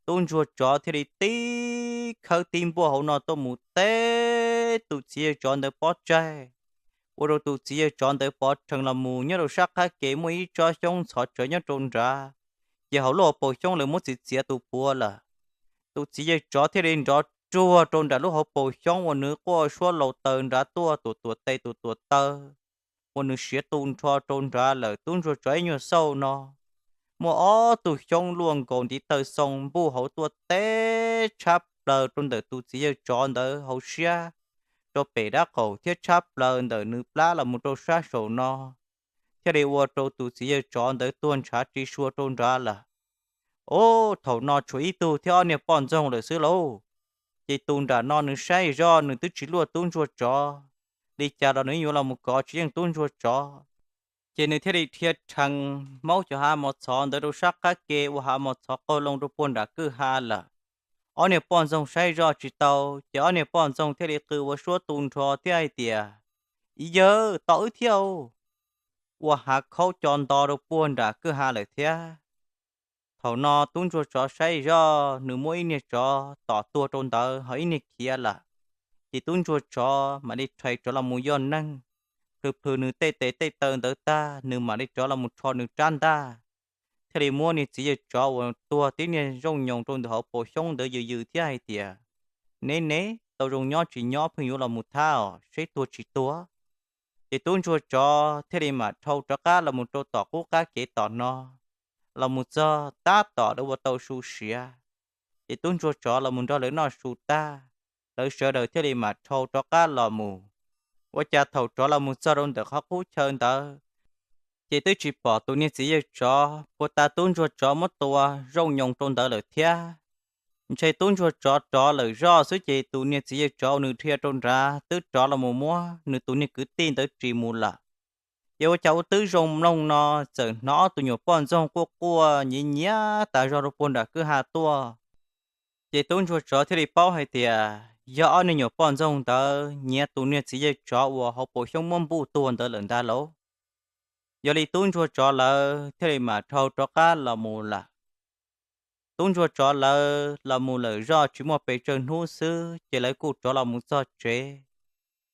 Tub ntsuag tsov thiaj li tib khawb tib npuaj hauv no tuaj mus teb tus txiv yawg tsov ntawd pob tsaig, ua rau tus txiv yawg tsov ntawd pov rhees los mus nyob rau sab qab ke muaj ib tsob xyoob ntxhov tsawv nyob rau nrad, ces hauv lub hauv paus xyoob lawv muab txiav txiav tus puav lawm. Tus txiv yawg tsov thiaj li nrov ruag rau nram lub hauv paus xyoob uas nws quaj suab laus taws nrad tuaj tuam tuam tes tuam tuam taw, uas nws siav tu nrho rau nrad lawm. Tub ntsuag tsov ib nyuag xauj no, muaj ob tug xyoob luaj nkaus ntiv taw xoo npuj hauv tuaj teb tshab plaws rau ntawm tus txiv yawg tsov ntawd hauv siab, rau pem dab qaum thiab tshab plaws ntawm nws plab los mus rau sab saum no, thiaj li ua rau tus txiv yawg tsov ntawd tuag ntshav ri sua rau nrad lawm. Ub, thaum no tshuav ib tug thiab ob niag poj ntxoog lawm xwb lauj. Ces tus nram no nws saib zoj nws twb tsis luaj tub ntsuag tsov, li cas los nws yuav los mus kov tsis yeej tub ntsuag tsov. Ces nws thiaj li dhia rhees maub cov hav mos txhov ntawd rau sab qab ke ua hav mos txhov qaug loo rau puag nram kwj ha lawm. Ob niag poj ntxoog saib zoj tsis tau, ces ob niag poj ntxoog thiaj li qw ua suab tu nrho thiab hais tias, Ib yawg, tos wb thiab, ua hav khaub co nto rau puag nram kwj ha lawm thiab. Thaum no tub ntsuag tsov saib zoj nws muab ib niag tsov tom tuag rau ntawd ho ib niag khiav lawm. Ces tub ntsuag tsov mam li rhais rov los mus yog neeg, plhws plhws nws tej tes tej taw ntawd tag, nws mam li rov los mus rho nws rab ntaj, thiaj li muab niag txiv yawg tsov uas tuag tib niag zooj nyoos rau ntawm hauv paus xyoob ntawd yws yws thiab hais tias, Neb neb tau zoo nyob tsis nyob pheej yuav los mus thab os, seb tuag tsis tuag. Ces tub ntsuag tsov thiaj li mam dhau rov qab los mus rau tom qub qab kev tom no, los mus txog tab tom lawv ua tau su siav. Ces tub ntsuag tsov los mus nrog lawv noj su tag, lawv sawv daws thiaj li mam dhau rov qab los mus. Ua cas thaum rov los mus txog rau ntawm qhov qub chaw ntawd, ces twb tsis pom tus niag txiv yawg tsov puas tas tub ntsuag tsov muab tua zooj nyoos rau ntawd lawm thiab. Ntshe tub ntsuag tsov rov lawm zoj xwb ces tus niag txiv yawg tsov uas nws dhia rau nrad twb rov los mus muab nws tus niag kwv tij ntawd ris mus lawm. Ces ua cas ua twb zoo mloog no txawm hnov ob tug nyuam poj ntxoog quaj quaj nyiav nyiav tas zog rau puag nram kwj ha tuaj. Ces tub ntsuag tsov thiaj li paub hais tias yog ob niag nyuam poj ntxoog ntawd nyiav tus niag txiv yawg tsov uas hauv paus xyoob muab npuj tuag ntawd lawm ntag lauj. Yog li tub ntsuag tsov lawv thiaj li mam dhau rov qab los mus lawm. Tub ntsuag tsov lawv los mus lawm zoj tsis muaj pes tsawg hnub xwb ces lawv kuj rov los mus txog tsev.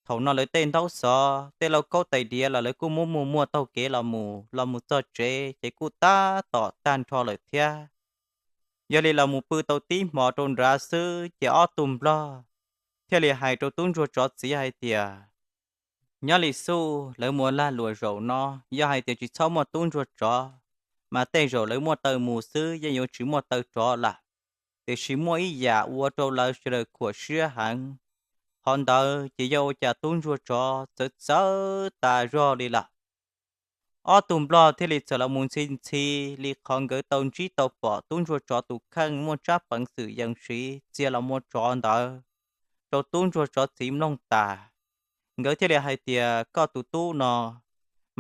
Thaum no lawv tej ntaub xov, tej lauj kaub tais diav los lawv kuj muab muag muag taug kev los mus, los mus txog tsev ces kuj tab tom tag nrho lawm thiab. Yog li los mus pw tau tib hmo rau nrad xwb ces ob tug nplog thiaj li hais rau tub ntsuag tsov txiv hais tias, Nyob li xwb lawv mus lag luam zaum no, yog hais tias tsis txhob muaj tub ntsuag tsov, mas tej zaum lawv muaj taw mus xwb yeej yuav tsis muaj taw rov lawm. Tiam sis muaj ib yam ua rau lawv sawv daws khuam siab heev. Qhov ntawd ces yog ua cas tub ntsuag tsov txawv txawv tas zog li lawm. Ob tug nplog thiaj li txawm los mus ntxhi ntxhi li qhov nkawd tau ntsib tau pom tub ntsuag tsov tus kheej muaj tsab peev xwm yees siv txiag los muaj tsov ntawd rau tub ntsuag tsov txiv mloog tas. Nkawd thiaj li hais tias, Koj tus tub no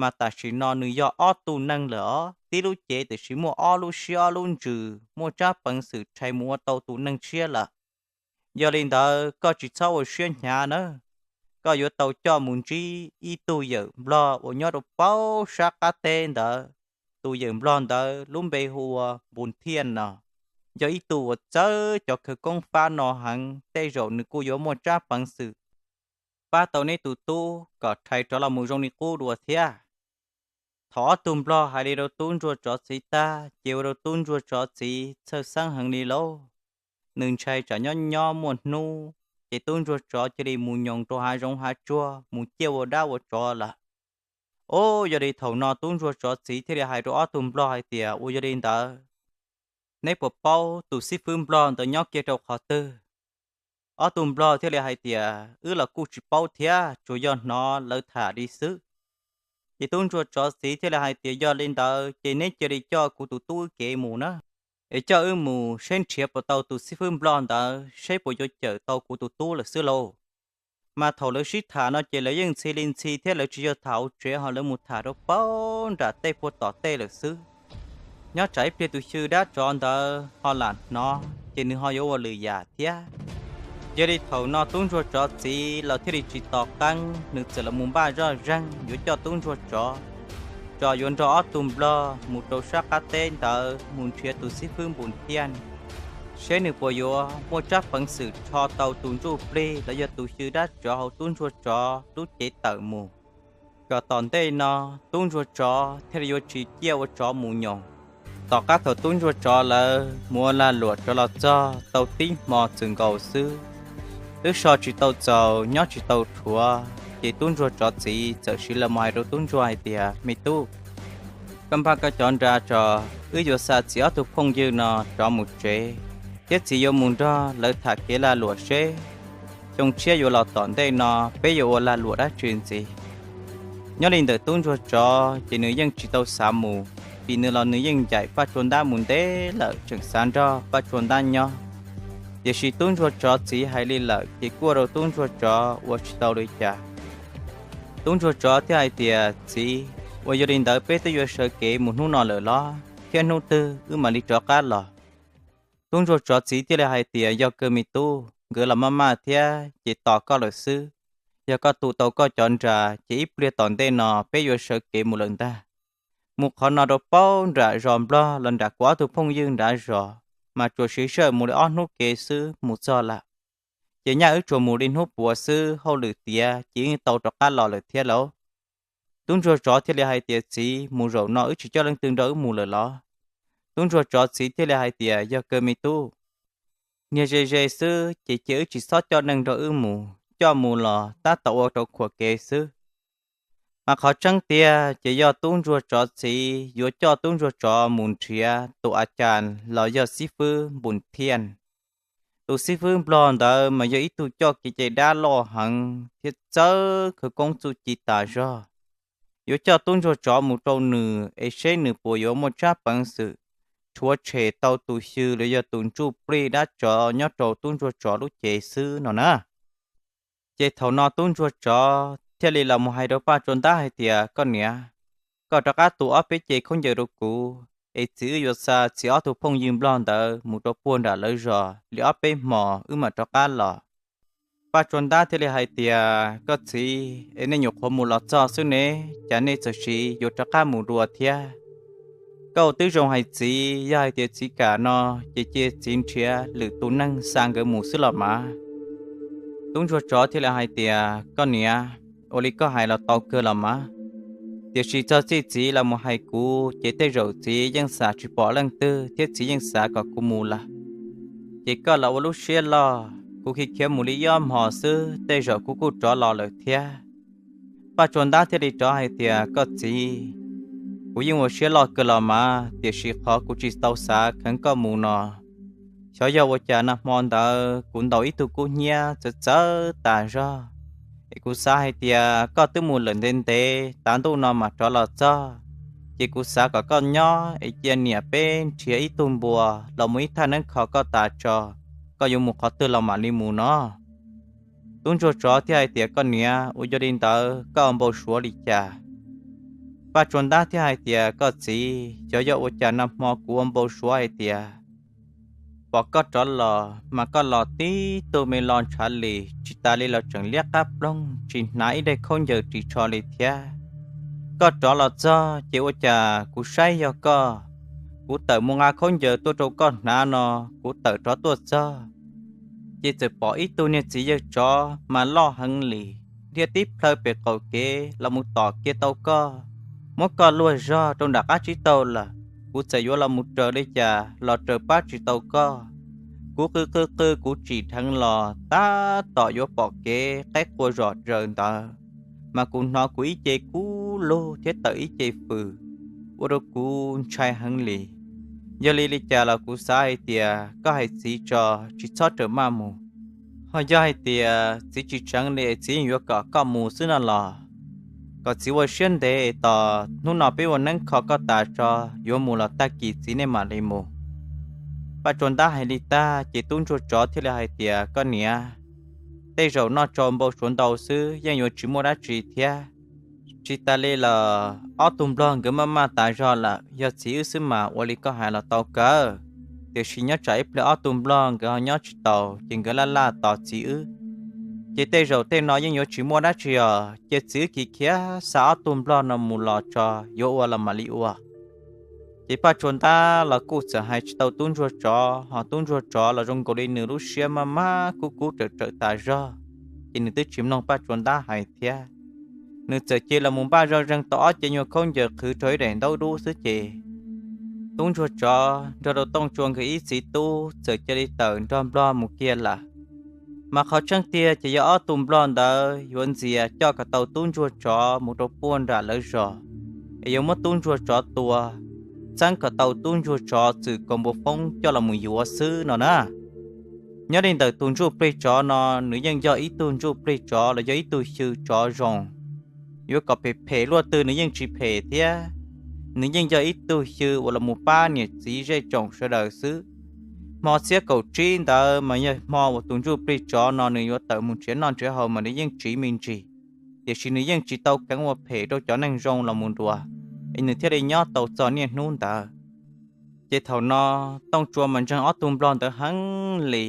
mas tam sim no nws yog ob tug neeg lawm os, tib lub cev tiam sis muaj ob lub siab ob lub ntsws, muaj tsab peev xwm rhais mus ua tau tus neeg tshiab lawm. Yog li ntawd koj tsis txhob ua siab hnyav nawb, koj yuav tau coj mus ntsib ib tug yawm nplog uas nyob rau paub sab qab teb ntawd. Tus yawm nplog ntawd lub npe hu ua Npus Thiaj no, yog ib tug uas txawj cov khawv koob fab no heev, tej zaum nws kuj yuav muaj tsab peev xwm pab tau neb tus tub kom rhais rov los mus zoo li qub dua thiab. Thaum ob tug nplog hais li rau tub ntsuag tsov txiv tag ces ua rau tub ntsuag tsov txiv txhawj xeeb heev li lauj. Nws ntshai tsam nyob nyob muaj hnub ces tub ntsuag tsov cia li mus nyoos rau hav zoov hav tsuag mus ciaj ua dab ua tsov lawm. Ub, yog li thaum no tub ntsuag tsov txiv thiaj li hais rau ob tug nplog hais tias, Ua yog li ntawd, neb puas paub tus xib fwb nplog ntawd nyob kiag rau qhov twg? Ob tug nplog thiaj li hais tias, Wb los kuj tsis paub thiab, tsuas yog hnov lawv tham li xwb. Ces tub ntsuag tsov txiv thiaj li hais tias, Yog li ntawd ces neb cia li coj kuv tus tub wb kev mus na, es coj wb mus seb nrhiav puas tau tus xib fwb nplog ntawd seb puas yuav cawm tau kuv tus tub lawm xwb lauj. Mas thaum lawv sib tham no ces lawv yeej ntxhi li ntxhi thiab lawv tsis yog tham hauv tsev ho lawv mus tham rau paub nram tej puag tom tej lawm xwb. Nyob tsam ib pliag tus xyw dab tsov ntawd ho lam hnov ces nws ho yuav ua lwm yam thiab. Yog li thaum no tub ntsuag tsov txiv los thiaj li tsis tos qeeb, nws txawm los mus npaj zoj zeeg yuav coj tub ntsuag tsov, tso yuav nrog ob tug nplog mus rau sab qab teb ntawd mus nrhiav tus xib fwb Npus Thiaj, seb nws puas yuav muaj tsab peev xwm rho tau tus ntsuj plig los yog tus xyw dab tsov hauv tub ntsuag tsov lub cev tawm mus, kom tom ntej no tub ntsuag tsov thiaj li yuav tsis ciaj ua tsov mus nyoos. Tom qab thaum tub ntsuag tsov lawv mus ua lag luam rov los txog tau tib hmo txwm nkaus xwb, twb so tsis tau txaus nyob tsis tau dhuav, ces tub ntsuag tsov txiv txawm siv los mus hais rau tub ntsuag hais tias, Me tub, koj npaj koj cov nra tso, wb yuav xa txiv ob tug phooj ywg no rov mus tsev, thiab txiv yuav mus nrog lawv tham kev lag luam seb xyoo tshiab yuav los tom ntej no peb yuav ua lag luam dab tsi ntxiv. Nyob li ntawm tub ntsuag tsov ces nws yeej tsis tau xav mus, vim nws los nws yeej ncaim Paj Tsua Ntab mus ntev lawm tseem xav nrog Paj Tsua Ntab nyob. Tiam sis tub ntsuag tsov txiv hais li lawm ces kuj ua rau tub ntsuag tsov ua tsis tau li cas. Tub ntsuag tsov thiaj hais tias, Txiv, ua yog li ntawd peb twb yuav sawv kev mus hnub no lawm los, thiab hnub twg wb mam li rov qab los? Tub ntsuag tsov txiv thiaj li hais tias, Yog kawg me tub, nkawd los maj maj thiab ces tos koj lawm xwb. Yog koj tu tau koj cov nra ces ib pliag tom ntej no peb yuav sawv kev mus lawm ntag. Mus qhov no rau paub nram zos nplog los nram kuv ob tug phooj ywg nrad zos, mas tsuas siv sij hawm mus li ob hnub kev xwb mus txog lawm. ces nyaj wb tsuas mus li hnub puav xwb, hauj lwm tiav ces wb tau rov qab los lawm thiab lauj. Tub ntsuag tsov thiaj li hais tias, Txiv, mus zaum no wb tsis coj leej twg nrog wb mus lawm los? Tub ntsuag tsov txiv thiaj li hais tias, Yog kawg me tub, niag ze ze xwb ces cia wb tsis txhob coj neeg nrog wb mus, coj mus los tab tom ua rau khuam kev xwb. Mas qhov tseeb tiag ces yog tub ntsuag tsov txiv yuav coj tub ntsuag tsov mus nrhiav tus a cas los yog xib fwb npus thiaj. Tus xib fwb nplog ntawd mas yog ib tug coj kev cai dab loj heev thiab txawj khawv koob txuj ci tas zog. Yuav coj tub ntsuag tsov mus rau nws es seb nws puas yuav muaj tsab peev xwm rhuav tshem tau tus xyw los yog tus ntsuj plig dab tsov nyob rau tub ntsuag tsov lub cev xwb no na. Ces thaum no tub ntsuag tsov thiaj li los mus hais rau Paj Tsua Ntab hais tias, Koj niam, koj rov qab tu ob peb ce khaub ncaws rau kuv, es txiv wb yuav xa txiv ob tug phooj ywg nplog ntawd mus rau puag nram lawv zos li ob peb hmos wb mam rov qab los. Paj Tsua Ntab thiaj li hais tias, Koj txiv, es nej nyuam qhuav mus los txog xwb ne, cas nej txawm sis yuav rov qab mus dua thiab? Koj twb zoo hais txiv, yog hais tias txiv kam no ces cia txiv nrhiav lwm tus neeg xa nkawd mus xwb los mas. Tub ntsuag tsov thiaj li hais tias, Koj niam, ua li koj hais los tau kawg los mas, tiam sis txog txij txiv los mus hais kuv ces tej zaum txiv yeej xav tsis pom leej twg thiab txiv yeej xav kom kuv mus lawm. Ces koj los ua lub siab loj, kuv khiav khiav mus li ob hmos xwb tej zaum kuv kuj rov los lawm thiab. Paj Tsua Ntab thiaj li rov hais tias, Koj txiv, kuv yeej ua siab loj kawg los mas, tiam sis qhov kuv tsis tau xav kheev koj mus no, xyov yog ua cas nag hmo ntawd kuv ntaus ib tug kub hnyiab txawv txawv tas zog, es kuv xav hais tias koj twb mus lawm ntev ntev, tav ntuj no mam rov los txog, ces kuv xav kom koj nyob es cia niam peb nrhiav ib tug npua los mus ib thaj neeb kho koj tas tso, koj yuav mus qhov twg los mam li mus no. Tub ntsuag tsov thiaj hais tias, Koj niam, ua yog li ntawd koj ua npau suav li cas? Paj Tsua Ntab thiaj hais tias, Koj txiv, xyov yog ua cas nag hmo kuv ua npau suav hais tias pom koj rov los mas koj los tib tug me lo ntshav li, tsis tas li los tseem liab qab ploog, tsis hnav ib daim khaub ncaws ris tsho li thiab. Koj rov los txog ces ua cas kuv saib yog koj, kuv tawm mus nqa khaub ncaws tuaj rau koj hnav no, kuv tawm rov tuaj txog ces txawm pom ib tug niag txiv yawg tsov mas loj heev li, dhia tib plhaw pem qaum kev los mus tom kiag tau koj, muab koj luag zog rau nram qab tsib taug lawm. Kuv txawm yuav los mus raws li cas los raws pab tsis tau koj. Kuv qw qw qw kuv tsim dheev los tab tom yuav pom kev qaib qua zom zaws ntawd, mas kuv hnov kuv ib ce kub lug thiab tawm ib ce fws, ua rau kuv ntshai heev li. Yog li li cas los kuv xav hais tias koj hais txiv tso, tsis txhob raws maj mus. Ho yog hais tias txiv tsis tseev li es txiv yeej yuav kom koj mus xwb no los, kom txiv ua siab ntev es tos hnub no peb ua neeb kho koj tas tso, yuav mus los tag kis txiv nej mam li mus. Paj Tsua Ntab hais li tag ces tub ntsuag tsov thiaj li hais tias, Koj niam, tej zaum noj tsau npau suav ntau xwb yeej yuav tsis muaj dab tsi thiab. Tsis tas li los ob tug nplog nkawd maj maj tas zog lawm, yog txiv wb xwb mas ua li koj hais los tau kawg. Tiam sis nyob tsam ib pliag ob tug nplog nkawd ho nyob tsis taus ces nkawd laj laj tos txiv wb, ces tej zaum tej no yeej yuav tsis muaj dab tsi os. Cia txiv wb khiav khiav xa ob tug nplog no mus los tso, yuav ua los mam li ua. Ces Paj Tsua Ntab los kuj txawm hais tsis tau tub ntsuag tsov, ho tub ntsuag tsov los zoo nkaus li nws lub siab maj maj kub kub rawm rawm tas zog, ces nws twb tsis mloog Paj Tsua Ntab hais thiab. Nws txawm cia los mus npaj zoj zeeg tau ob ce nyuag khaub ncaws qhwv rau ib daim ntaub dub xwb ces tub ntsuag tsov nrog rau Tooj Tsua nkawd ib txiv tub txawm cia li tawm nrog nplog mus kiag lawm. Mas qhov tseeb tiag ces yog ob tug nplog ntawd yuav ntxias coj kom tau tub ntsuag tsov mus rau puag nram lawv zos, es yuav muab tub ntsuag tsov tua, txeeb kom tau tub ntsuag tsov txwm kaus npua foob coj los mus yuav xwb no na. Nyob li ntawm tus ntsuj plig tsov no, nws yeej yog ib tug ntsuj plig tsov los yog ib tug xyw tsov zoo, yuav kom phem phem luaj twg nws yeej tsis phem thiab. Nws yeej yog ib tug xyw uas los mus pab niam txiv zej tsoom sawv daws xwb. Hmo txhiab kaum tsib ntawd mas yog hmo uas tus ntsuj plig tsov no nws yuav tawm mus nrhiav noj nrhiav haus mas nws yeej tsiv me ntsis, tiam sis nws yeej tsis tau keev ua phem rau cov neeg zoo los mus dua, es nws thiaj li nyob tau txog niaj hnub ntawd. Ces thaum no Tooj Tsua mas ntseeg ob tug nplog ntawd heev li,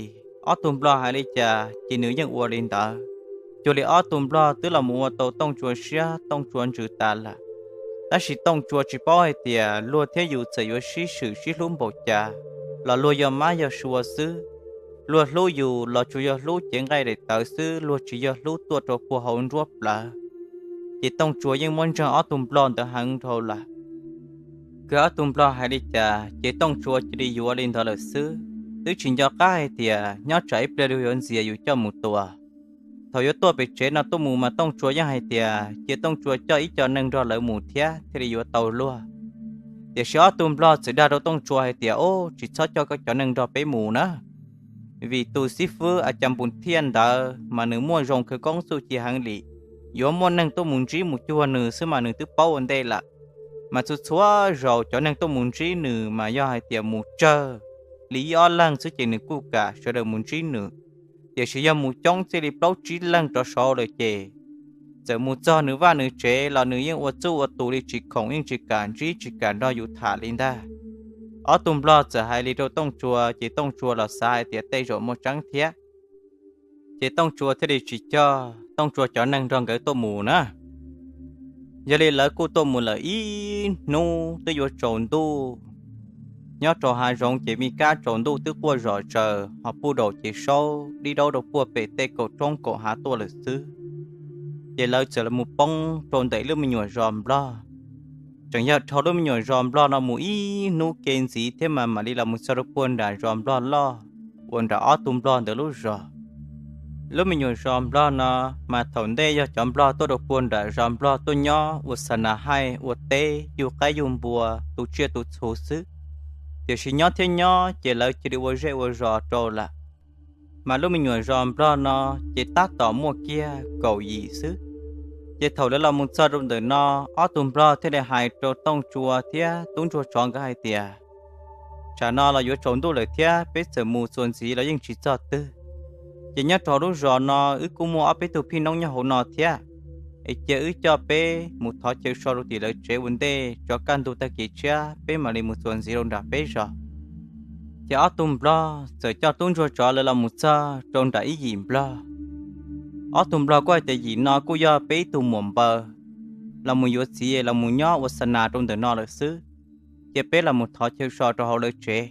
ob tug nplog hais li cas ces nws yeej ua li ntawd. Cuag li ob tug nplog twb los mus ua tau Tooj Tsua siab, Tooj Tsua ntsws tas lawm. Tab sis Tooj Tsua tsis paub hais tias luag thiab yus txawm yuav sib swm sib hlub npaum cas los luag yog mab yog sua xwb. Luag hlub yus los tsuas yog hlub cev nqaij daim tawv xwb, luag tsis yog hlub tuaj rau puag hauv nruab plawv. Ces Tooj Tsua yeej muab ntseeg ob tug nplog ntawd heev dhau lawm. Kawg ob tug nplog hais li cas ces Tooj Tsua cia li yuav li ntawd lawm xwb, twb tsis nco qab hais tias nyob tsam ib pliag luag yuav ntxias yus coj mus tua. Thaum yuav tuaj pem tsev no tuaj mus mas Tooj Tsua yeej hais tias cia Tooj Tsua coj ib co neeg nrog lawv mus thiab thiaj li yuav tau luag. Tiam sis ob tug nplog txawm dag rau Tooj Tsua hais tias, Ub, tsis txhob coj koj cov neeg nrog peb mus na, vim tus xib fwb A Cas Npus Thiaj ntawd mas nws muaj zoo khawv koob txuj ci heev li. Yuav muaj neeg tuaj mus ntsib mus cuag nws xwb mas nws twb paub ua ntej lawm. Mas txhua txhua zaus cov neeg tuaj mus ntsib nws mas yog hais tias mus tsawg li ib ob leeg xwb ces nws kuj kam sawv daws mus ntsib nws. Tiam sis yog mus coob txij li plaub tsib leeg rov saud lawm ces txawm mus txog nws vaj nws tsev los nws yeej ua txuj ua tus li tsis khoom, yeej tsis kam ntsib tsis kam nrog yus tham li ntag. Ob tug nplog txawm hais li rau Tooj Tsua ces Tooj Tsua los xav hais tias tej zaum muaj tseeb thiab. Ces Tooj Tsua thiaj li tsis coj Tooj Tsua cov neeg nrog nkawd tuaj mus na. Yog li lawv kuj tuaj mus lawm ib hnub twb yuav tsaus ntuj. Nyob rau hav zoov ces me kab tsaus ntuj twb quaj zom zaws ho puj daum ces saub dib daub rau puag pem tej kaum roob kaum hav tuaj lawm xwb. Ces lawv txawm los mus poob rau ntawm ib lub me nyuam zos nplog. Tseem yog dhau lub me nyuam zos nplog no mus ib hnub ke ntxiv thiab mas mam li los mus txog rau puag nram zos nplog loj uas nram ob tug nplog ntawd lub zos. Lub me nyuam zos nplog no mas thaum ntej yog cov nplog tuaj rau puag nram zos nplog tuaj nyob ua xa nas haij ua teb yug qaib yug npua tu tsiaj tu txhu xwb. Tiam sis nyob thiab nyob ces lawv cia li ua zej ua zos rau lawm. Mas lub me nyuam zos nplog no ces tab tom muaj kiag kaum yim xwb. Ces thaum lawv los mus txog rau ntawm no, ob tug nplog thiaj li hais rau Tooj Tsua thiab Tub Ntsuag Tsov nkawd hais tias, Tsam no los yuav tsaus ntuj lawm thiab peb txawm mus txuas ntxiv los yeej tsis txog twg. Ces nyob rau lub zos no wb kuj muaj ob peb tug phij noob nyob hauv no thiab, es cia wb coj peb mus thov chaw so rau tim lawv tsev ua ntej tso kaj ntug tag kis tshiab peb mam li mus txuas ntxiv rau nram peb zos. Ces ob tug nplog txawm coj Tub Ntsuag Tsov lawv los mus txog rau nram ib yim nplog. Ob tug nplog kuj hais tias yim no kuj yog peb ib tug muam npaws los mus yuav txiv los mus nyob ua xa nas rau ntawm no lawm xwb. Cia peb los mus thov chaw so rau hauv lawv tsev,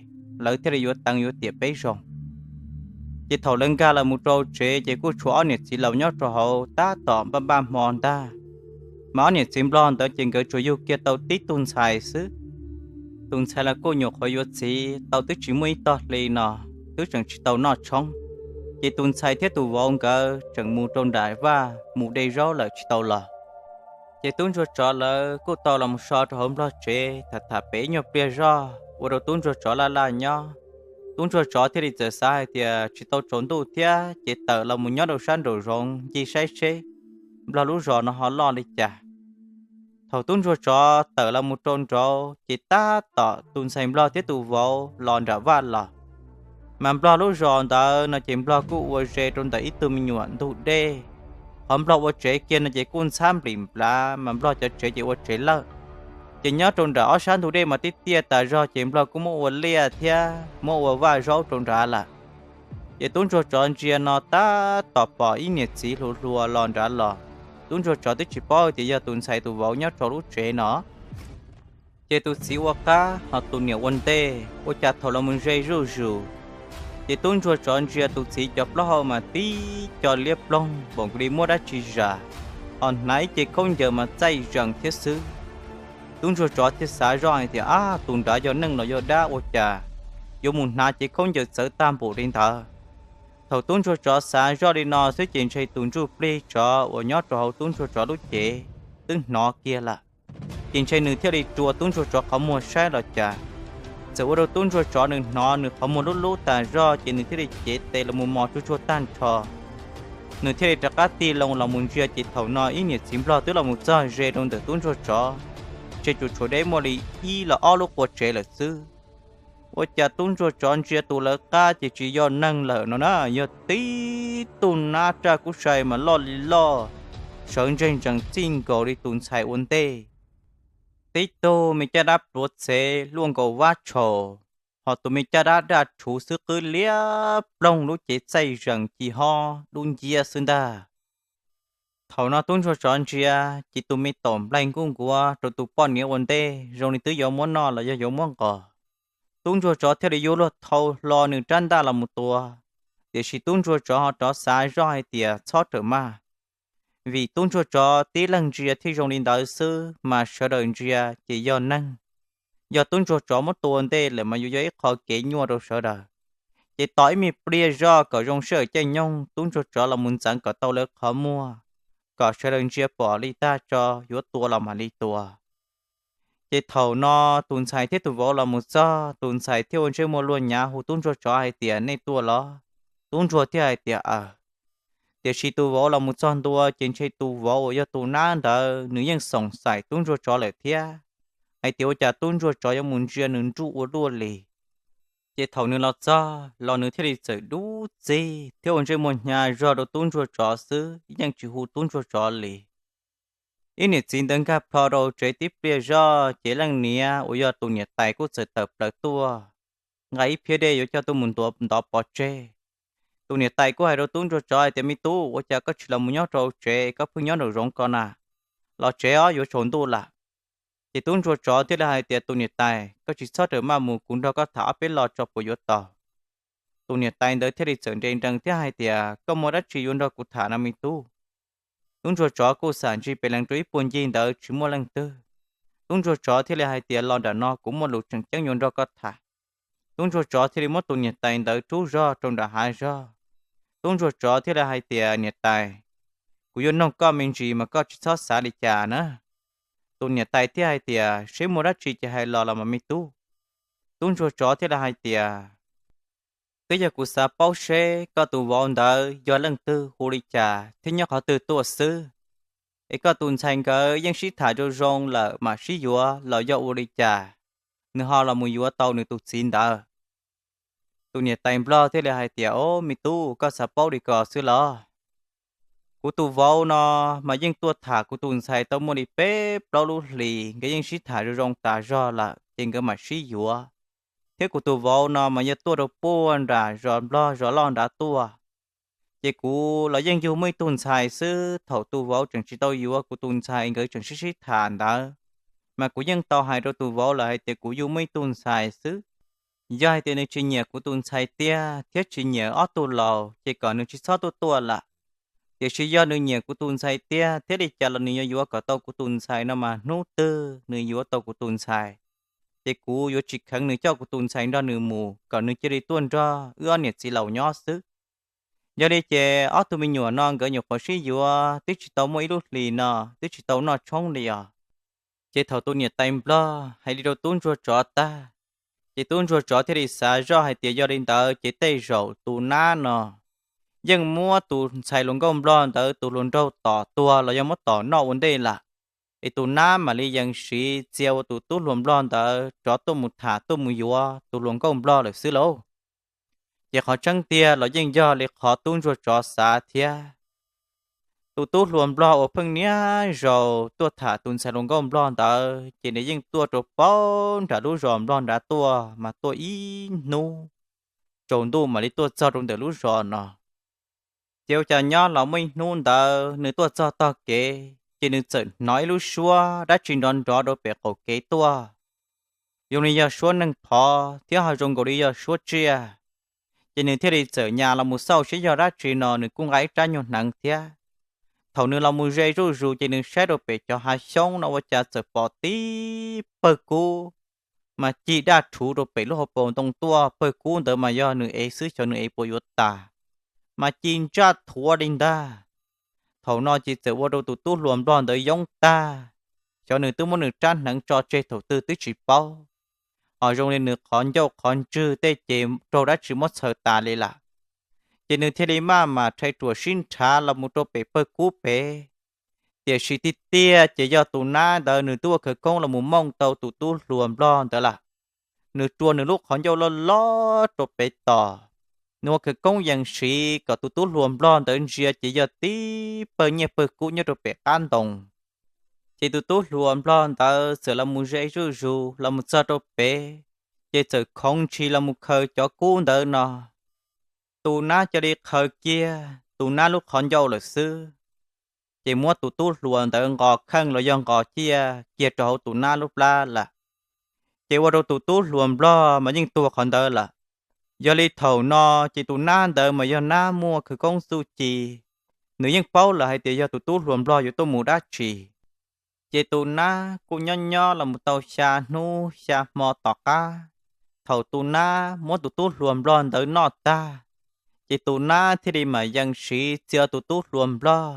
lawv thiaj li yuav teev yuav tiam peb zoo. Ces thaum lawv nkag los mus rau tsev ces kuj tshuav ob niam txiv laus nyob rau hauv tab tom npaj npaj hmo ntag. Mas ob niam txiv nplog ntawd ces nkawd tsuas yug kiag tau tib tug ntxhais xwb. Tus ntxhais los kuj nyuam qhuav yuav txiv tau twb tsis muaj ib tog hli no, twb tseem tsis tau noj tshoob. Ces tus ntxhais thiab tus vauv nkawd tseem mus rau nram vaj mus de zaub lawm tsis tau los. Ces Tub Ntsuag Tsov lawv kuj tau los mus so rau hauv nplog tsev tham tham pem ib nyuag pliag zog ua rau Tub Ntsuag Tsov laj laj nyob. Tub Ntsuag Tsov thiaj li txawm xav hais tias tsis tau tsaus ntuj thiab ces tawm los mus nyob rau sab nraum zoov ncig saib seb nplog lub zos no ho loj li cas. Thaum Tub Ntsuag Tsov tawm los mus rau nraud ces tab tom tus ntxhais nplog thiab tus vauv los nram vaj los. Mas nplog lub zos ntawd no ces nplog kuj ua ze rau ntawm ib tug me nyuam ntug dej. Qhov nplog ua tsev kiag no ces kuj ntxhab nplim nplav, mas nplog cov tsev ces ua tsev lawj. Ces nyob rau nram ob sab ntug dej mas tib tiaj tas zog ces nplog kuj muab ua liaj thiab muab ua vaj zaub rau nrad lawm. Ces Tub Ntsuag Tsov ntsia no tab tom pom ib niam txiv hluas hluas los nrad los. Tub Ntsuag Tsov twb tsis paub tias yog tus ntxhais tus vauv nyob rau lub tsev no. Ces tus txiv ua qab ho tus niam ua ntej, ua cas thaum los mus ze zuj zus, ces Tub Ntsuag Tsov ntsia tus txiv cov plaub hau mas tib co liab ploog npaum nkaus li muab dab tsi zam, ho hnav ib ce khaub ncaws mas txaij zees thiab xwb. Tub Ntsuag Tsov thiaj xav zoj hais tias, Ab, tus nrad yog neeg los yog dab ua cas yuav mus hnav cev khaub ncaws txawv tag npaum li ntawd? Thaum Tub Ntsuag Tsov xav zoj li no xwb ces ntshe tus ntsuj plig tsov uas nyob rau hauv Tub Ntsuag Tsov lub cev twb hnov kiag lawm. Ces ntshe nws thiaj li rua Tub Ntsuag Tsov qhov muag saib los cas. Txawm ua rau Tub Ntsuag Tsov nws hnov nws qhov muag lub lub tas zog ces nws thiaj li cev tes los mus mos tsuag tsuag tag nrho. Nws thiaj li rov qab tig loo los mus ntsia ces thaum no ib niam txiv nplog twb los mus txog ze rau ntawm Tub Ntsuag Tsov, ntshe tsuas tshuav deb muaj li ib los ob lub qua tsev lawm xwb. Ua cas Tub Ntsuag Tsov ntsia tus lawv qab ces tsis yog neeg lawm no na, yog tib tug nab raj kub sai mas loj li loj, sawv ntseg ntsees txij nkaus li tus ntxhais ua ntej. Tib tug me caj dab pluav txev luaj nkaus vab tshaus, ho tus me caj dab daj rhuv xwb qwb liab ploog lub cev txaij zees ci hob dub nciab xwb ntag. Thaum no Tub Ntsuag Tsov ntsia ces tus me taum nplaig nkuj nkuav rau tus poj niam ua ntej zoo li twb yuav muab noj los yog yuav muab nqos. Tub Ntsuag Tsov thiaj li yuav luag thau hlo nws rab ntaj los mus tua. Tiam sis tub ntsuag tsov ho rov xav zoj hais tias txhob rawm maj, vim tub ntsuag tsov tib leeg ntsia thiaj zoo li ntawd xwb mas sawv daws ntsia ces yog neeg. Yog tub ntsuag tsov muab tua ntej lawm mas yuav yog ib qho kev nyuaj rau sawv daws. Ces tos ib me pliag zoj kom zoo sij hawm caij nyoog tub ntsuag tsov los mus ntxeev kom tau lawv qhov muag, kom sawv daws ntsia pom li tag tso, yuav tua los mam li tua. Ces thaum no tus ntxhais thiab tus vauv los mus txog, tus ntxhais thiaj ua ntsej muag luag nyav hu tub ntsuag tsov hais tias nej tuaj los? Tub ntsuag thiaj hais tias aw. Tiam sis tus vauv los mus txog ntua ces ntshe tus vauv uas yog tus nab ntawd nws yeej xoom xaim tub ntsuag tsov lawm thiab, hais tias ua cas tub ntsuag tsov yuav mus ntsia nws nruj ua luaj li. Ces thaum nws los txog los nws thiaj li txawm dub txig thiab ua ntsej muag hnyav zog rau tub ntsuag tsov xwb, yeej tsis hu tub ntsuag tsov li. Ib niam txiv ntawd nkag plho rau tsev tib pliag zoj ces leej niam uas yog tus niam tais kuj txawm tawm plaws tuaj, nqa ib phiab dej yuav coj tuaj mus ntov pov tseg. Tus niam tais kuj hais rau tub ntsuag tsov hais tias me tub, ua cas koj tsis los mus nyob rau tsev, koj pheej nyob nraum zoov ko na? Los tsev os, yuav tsaus ntuj lawm. Ces tub ntsuag tsov thiaj li hais tias tus niam tais, koj tsis txhob rawm maj mus, kuv nrog koj tham ob peb lo tso puas yuav tau? Tus niam tais ntawd thiaj li txawm nres nrees thiab hais tias koj muaj dab tsi yuav nrog kuv tham no me tub? Tub ntsuag tsov kuj xam ntsig pes lees rau ib puag ncig ntawd tsis muaj leej twg. Tub ntsuag tsov thiaj li hais tias los nram no kuv muaj lus tseem ceeb yuav nrog koj tham. Tub ntsuag tsov thiaj li muab tus niam tais ntawd rub zog rau nram hav zog. Tub ntsuag tsov thiaj li hais tias niam tais, kuv yuav noog koj me ntsis mas koj tsis txhob xav li cas na. Tus niam tais thiaj hais tias seb muaj dab tsi ces hais los los mas me tub. Tub ntsuag tsov thiaj li hais tias twb yog kuv xav paub seb koj tus vauv ntawd yog leej twg, hu li cas thiab nyob qhov twg tuaj xwb, es koj tus ntxhais nkawd yeej sib tham zoo zoo lawm mam sib yuav los yog ua li cas nws ho los mus yuav tau nws tus txiv ntawd? Tus niam tais nplog thiaj li hais tias o me tub, koj xav paub li ko xwb los? Kuv tus vauv no mas yeej tuaj tham kuv tus ntxhais tau muaj li peb plaub lub hlis, nkawd yeej sib tham zoo zoo tas zog lawm ces nkawd mam sib yuav. Thiab kuv tus vauv no mas yog tuaj rau puag nram zos nplog zos loj nrad tuaj. Ces kuv los yeej yug muaj ib tug ntxhais xwb, thaum tus vauv tseem tsis tau yuav kuv tus ntxhais nkawd tseem sib sib tham ntawd, mas kuv yeej tau hais rau tus vauv lawm hais tias kuv yug muaj ib tug ntxhais xwb. Yog hais tias nws tsis nyiam kuv tus ntxhais tiag thiab tsis nyiam ob tug laus ces kom nws tsis txhob tuaj tuaj lawm. Tiam sis yog nws nyiam kuv tus ntxhais tiag thiab li cas los nws yuav yuav kom tau kuv tus ntxhais no mas hnub twg nws yuav tau kuv tus ntxhais, ces kuv yuav tsis kheev nws coj kuv tus ntxhais nrog nws mus, kom nws cia li tuaj nrog wb ob niam txiv laus nyob xwb. Yog li ces ob tug me nyuam no nkawd nyuam qhuav sib yuav twb tsis tau muaj ib lub hlis no twb tsis tau noj tshoob li os. Ces thaum tus niam tais nplog hais li rau tub ntsuag tsov tag, ces tub ntsuag tsov thiaj li xav zoj hais tias yog li ntawd ces tej zaum tus nab no yeej muab tus ntxhais hluas nkauj nplog ntawd tus hluas nraug tom tuag los yog muab tom noj ua ntej lawm, es tus nab mam li yees siv txia ua tus tub hluas nplog ntawd rov tuaj mus tham tuaj mus yuav tus hluas nkauj nplog lawm xwb lauj. Ces qhov tseeb tiag los yeej yog li qhov tub ntsuag tsov xav thiab. Tus tub hluas nplog uas pheej niaj zaus tuaj tham tus ntxhais hluas nkauj nplog ntawd ces nws yeej tuaj rau paub nram lub zos nplog nrad tuaj mas tuaj ib hnub, tsaus ntuj mam li tuaj txog rau ntawm lub zos no. Ces ua cas nyob los muaj ib hnub ntawd nws tuaj txog tog kev ces nws txawm hnov ib lub suab dab tsi nrov nrov rau pem qaum kev tuaj, zoo li yog suab neeg phov thiab ho zoo nkaus li yog suab tsiaj. Ces nws thiaj li txawm nyas los mus xauj seb yog dab tsi no, nws kuj nqa ib rab nyuag hneev thiab. Thaum nws los mus ze zuj zus ces nws saib rau pem cov hav xyoob no ua cas txawm pom tib pawg kub mas ci daj rhuv rau pem lub hauv paus ntoo tuaj. Pawg kub ntawd mas yog nws ev xwb, xyov nws ev puas yuav tas, mas ci ntsaj thuav li ntag. Thaum no ces txawm ua rau tus tub hluas nplog ntawd yoob tag, xyov nws twb muab nws rab hneev tso tseg thaum twg twb tsis paub. Ho zoo li nws qhov ncauj qhov ntswg tej ces raug dab tsi muab txhaws tas li lawm. Ces nws thiaj li maj mam rhais ruam sib nrhav los mus rau pem pawg kub pem. Tiam sis tiag tiag ces yog tus nab ntawd nws twb ua khawv koob los mus mooj tau tus tub hluas nplog ntawd lawm. Nws rua nws lub qhov ncauj loj loj rau pem tos, nws ua khawv koob yees siv kom tus tub hluas nplog ntawd ntsia ces yog tib pawg nyiaj pawg kub nyob rau pem qab ntoo. Ces tus tub hluas nplog ntawd txawm los mus ze zuj zus los mus txog rau pem, ces txawm khoov ntshis los mus khaws cov kub ntawd no. Tus nab cia li qhaws kiag tus nab lub qhov ncauj lawm xwb, ces muab tus tub hluas ntawd nqos kheej los yog nqos ciaj kiag rau hauv tus nab lub plab lawm. Ces ua rau tus tub hluas nplog mas yeej tuag qhov ntawd lawm. Yog li thaum no ces tus nab ntawd mas yog nab muaj khawv koob txuj ci, nws yeej paub lawm hais tias yog tus tub hluas nplog yuav tuaj mus dab tsi. Ces tus nab kuj nyob nyob los mus tau xya hnub xya hmo tom qab, thaum tus nab muab tus tub hluas nplog ntawd noj tag, ces tus nab thiaj li mam yees siv txia tus tub hluas nplog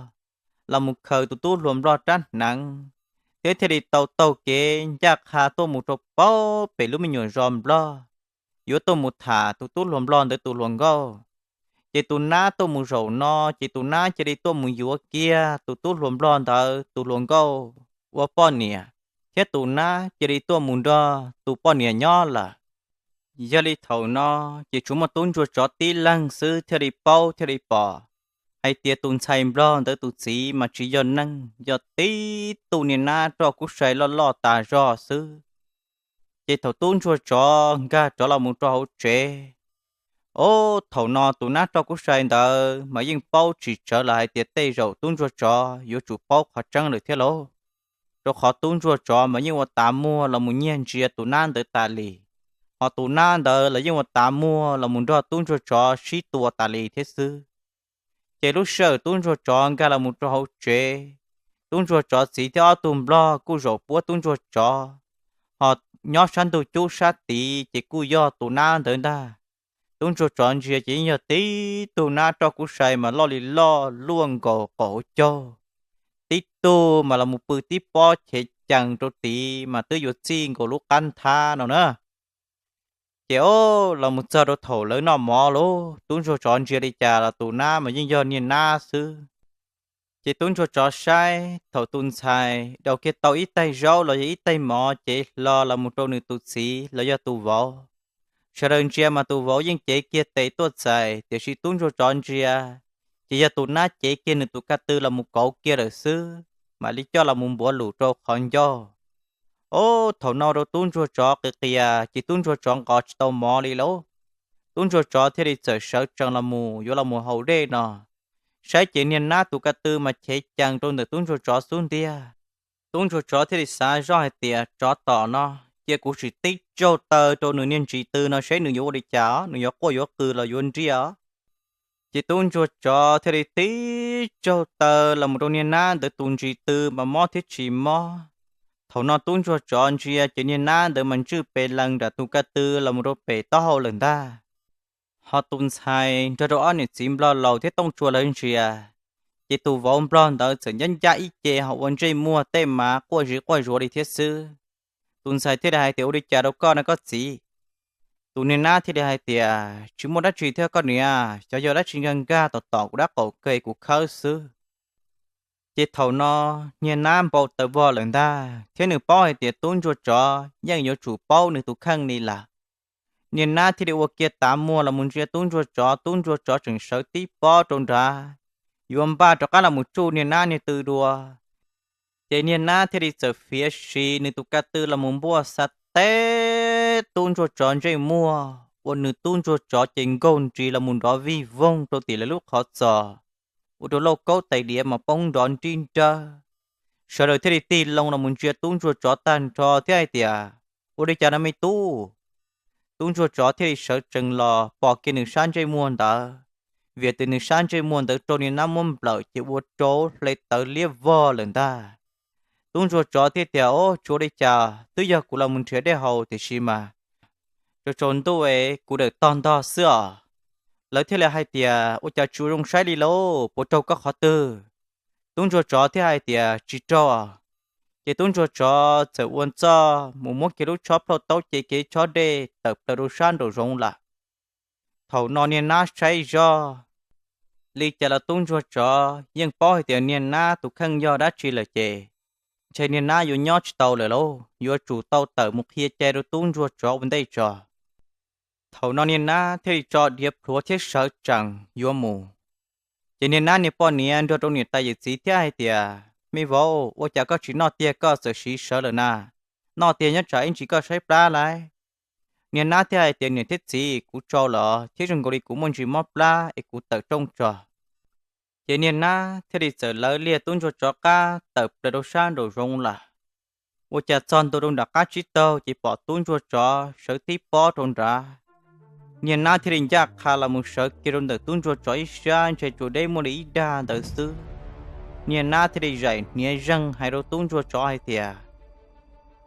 los mus khaws tus tub hluas nplog rab hneev, thiab thiaj li tau taug kev ncaj qha tuaj mus rau pem lub me nyuam zos nplog, yuav tuaj mus tham tus tub hluas nplog ntawd tus hluas nkauj. Ces tus nab tuaj mus zaum no ces tus nab cia li tuaj mus yuav kiag tus tub hluas nplog ntawd tus hluas nkauj ua poj niam, thiab tus nab cia li tuaj mus nrog tus poj niam nyob lawm. Yog li thaum no ces tsuas muaj tub ntsuag tsov tib leeg xwb thiaj li paub thiaj li pom hais tias tus ntxhais nplog ntawd tus txiv mas tsis yog neeg, yog tib tug niag nab roj kub sai loj loj tas zog xwb. Ces thaum tub ntsuag tsov nkag rov los mus rau hauv tsev, o, thaum no tus nab roj kub sai ntawd mas yeej paub tsis tsawg lawm hais tias tej zaum tub ntsuag tsov yuav tsum paub qhov tseeb lawm thiab lauj, rau qhov tub ntsuag tsov mas yeej ua tav muag los mus nyiag ntsia tus nab ntawd tas li, hos tus nab ntawd los yeej ua tav muag los mus nrog tub ntsuag tsov sib tua tas li thiab xwb. Ces lub sij hawm tub ntsuag tsov nkag los mus rau hauv tsev, tub ntsuag tsov txiv thiab ob tug nplog kuj zaum puab tub ntsuag tsov, hos nyob sab ntug cub sab tid ces kuj yog tus nab ntawd ntag. Tub ntsuag tsov ntsia ces yeej yog tib tug nab roj kub sai mas loj li loj luaj nkaus qaum hauv caug, tib tug mas los mus pw tib pob chev cees rau tid mas twb yuav txij nkaus lub qab nthab no na. Ces o, los mus txog rau thaum lawv noj mov lauj, tub ntsuag tsov ntsia li cas los tus nab mas yeej yog niag nab xwb. Ces tub ntsuag tsov saib thaum tus ntxhais daus kiag tau ib taig zaub los yog ib taig mov cev hlo los mus rau nws tus txiv los yog tus vauv. Sawv daws ntsia mas tus vauv yeej cev kiag tes tuaj txais, tiam sis tub ntsuag tsov ntsia ces yog tus nab cev kiag nws tus ka tw los mus kauv kiag lawm xwb, mam li coj los mus npuav lus rau qhov ncauj. O, thaum no rau tub ntsuag tsov qis qias ces tub ntsuag tsov nqos tsis tau mov li lauj. Tub ntsuag tsov thiaj li txawm sawv tsees los mus yuav los mus haus dej no, saib ces niag nab tus ka tw mas chev cees rau ntawm tub ntsuag tsov xub ntiag. Tub ntsuag tsov thiaj li xav zoj hais tias tsov tom no, cia kuv sim tib tsaug taw rau nws niag ntsis tw no seb nws yuav ua li cas, nws yuav quaj yuav qw los yuav nriaj. Ces tub ntsuag tsov thiaj li tib tsaug taw los mus rau niag nab ntawd tus ntsis tw mas mob thiab tsis mob. Thaum no tub ntsuag tsov ntsia ces niag nab ntawd mas ntswj pes lees nram tus ka tw los mus rau pem taub hau lawm ntag. Ho tus ntxhais nrog rau ob niam txiv nplog laus thiab tooj tsua lawv ntsia, ces tus vauv nplog ntawd txawm ncaj ncaj ib ce ho ua ntsej muag tej mas quaj zis quaj zuav li thiab xwb. Tus ntxhais thiaj li hais tias, ua li cas rau koj no koj txiv? Tus niag nab thiaj li hais tias, tsis muaj dab tsi thiab koj niam, xyov yog dab tsi nkag nkag tom tom kuv dab qaum ke kuv khawb xwb. Ces thaum no niag nab npau taws vog lawm ntag, thiab nws paub hais tias tub ntsuag tsov yeej yuav tsum paub nws tus kheej li lawm. Niag nab thiaj li ua kiag tav muag los mus ntsia tub ntsuag tsov, tub ntsuag tsov tseem sawv tib pob rau nrad, yuav npaj rov qab los mus tsuj niag nab niag tw dua. Ces niag nab thiaj li txawm fiav si nws tus ka tw los mus npuaj xa teb tub ntsuag tsov ntsej muag, ua nws tub ntsuag tsov ces nkaug nris los mus nrov vij voog rau tim lawv lub qhov txos, ua rau lauj kaub tais diav mas poob nrov nrib nrawb. Sawv daws thiaj li tig loo los mus ntsia tub ntsuag tsov tag nrho thiab hais tias, ua li cas no me tub? Tub ntsuag tsov thiaj li sawv tsees los pom kiag nws sab ntsej muag ntawd, vim tias nws sab ntsej muag ntawd raug niag nab muab nplawm ces ua rau hle tawv liab vog lawm ntag. Tub ntsuag tsov thiaj tias, o, tsis ua li cas, twb yog kuv los mus nrhiav dej haus tiam sis mas tsaus tsaus ntuj es kuv dawm tog ntog xwb os. Lawv thiaj li hais tias, ua cas tsis ua zoo saib li lauj, puas raug koj qhov twg? Tub ntsuag tsov thiaj hais tias, tsis raug. Ces tub ntsuag tsov txawm ua ntxoj mus muab kiag lub tshob plhaub taub cev kiag tshob dej tawm plaws rau sab nraum zoov lawm. Thaum no niag nab saib zoj li cas los tub ntsuag tsov yeej paub hais tias niag nab tus kheej yog dab tsi lawm ces ntshe niag nab yuav nyob tsis tau lawm lauj, yuav tsum tau tawm mus qhia cai rau tub ntsuag tsov ua ntej tso. Thaum no niag nab thiaj li tso diav plhuav thiab sawv tsees yuav mus. Ces niag nab niag poj niam nrog rau niam tais yawm txiv thiab hais tias, me vauv, ua cas koj tsis noj tiag koj txawm siv sawv lawm na? Noj tiag nyob tsam ib ntsis koj saib plab lauj. Niag nab thiaj hais tias, niam thiab txiv, kuv tsau lawm thiab zoo nkaus li kuv muaj ntsis mob plab es kuv tawm rooj tso. Ces niag nab thiaj li txawm lawv liag tub ntsuag tsov qab tawm plaws rau sab nraum zoov lawm. Ua cas txog ntua rau nram qab tsib taug ces pom tub ntsuag tsov sawv tib pob rau nrad. Niag nab thiaj li ncaj qha los mus sawv kiag rau ntawm tub ntsuag tsov ib sab ntshe tsuas deb muaj li ib dag ntawd xwb. Niag nab thiaj li zaim hniav zeeg hais rau tub ntsuag tsov hais tias,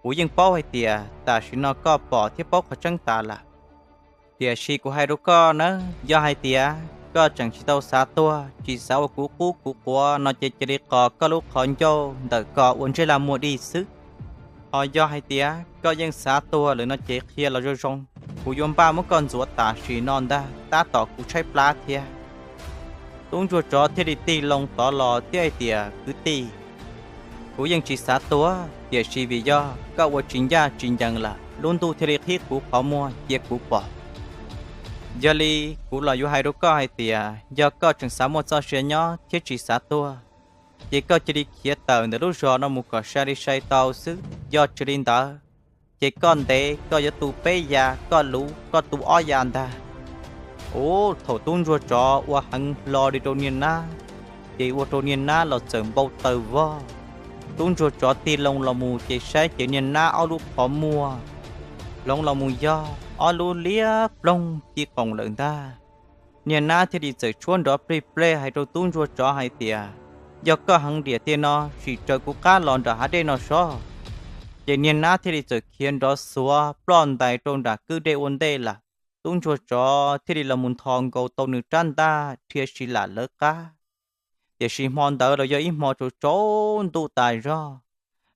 kuv yeej paub hais tias tam sim no koj pom thiab paub qhov tseeb tas lawm. Tiam sis kuv hais rau koj na, yog hais tias koj tseem tsis tau xav tuag, tsis xav ua kuv qub kuv quav no ces cia li qos koj lub qhov ncauj ntawm ko ua ntsej laj muag dig xwb. Ho yog hais tias koj yeej xav tuag lawm no ces qhia los zoo zoo, kuv yuav npaj muab koj ntxuav tam sim no ntag, tab tom kuv tshaib plab thiab. Tub ntsuag tsov thiaj li tig loo tod los thiab hais tias, kwv tij, kuv yeej tsis xav tuag, tiam sis vim yog koj ua tsis ncaj tsis ncees lawm, lub ntuj thiaj li qhib kuv qhov muag cia kuv pom. Yog li kuv los yuav hais rau koj hais tias yog koj tseem xav muaj txoj sia nyob thiab tsis xav tuag, ces koj cia li khiav tawm ntawm lub zos no mus kom sai li sai tau xwb. Yog tsis li ntawd, ces koj ntev koj yuav tu peb ya, koj luv koj tu ob ya ntag. Ub, thaum tub ntsuag tsov ua heev hlo li rau niag nab, ces ua rau niag nab los txawm npau taws vog. Tub ntsuag tsov tig loo los mus ces saib ces niag nab ob lub qhov muag hloov los mus yog ob lub liab ploog ci qoom lawm ntag. Niag nab thiaj li txawm tshuab nrov plig plej hais rau tub ntsuag tsov hais tias, yog koj heev diam tiag no sim raws kuv qab los nram hav dej no sob. Ces niag nab thiaj li txawm khiav nrov xuav ploj ntais rau nram kwj dej ua ntej lawm. Tub ntsuag tsov thiaj li los mus nthos nkaus tau nws rab ntaj dhia si lam lawv qab. Tiam sis hmo ntawd los yog ib hmo tsaus tsaus ntuj tas zog.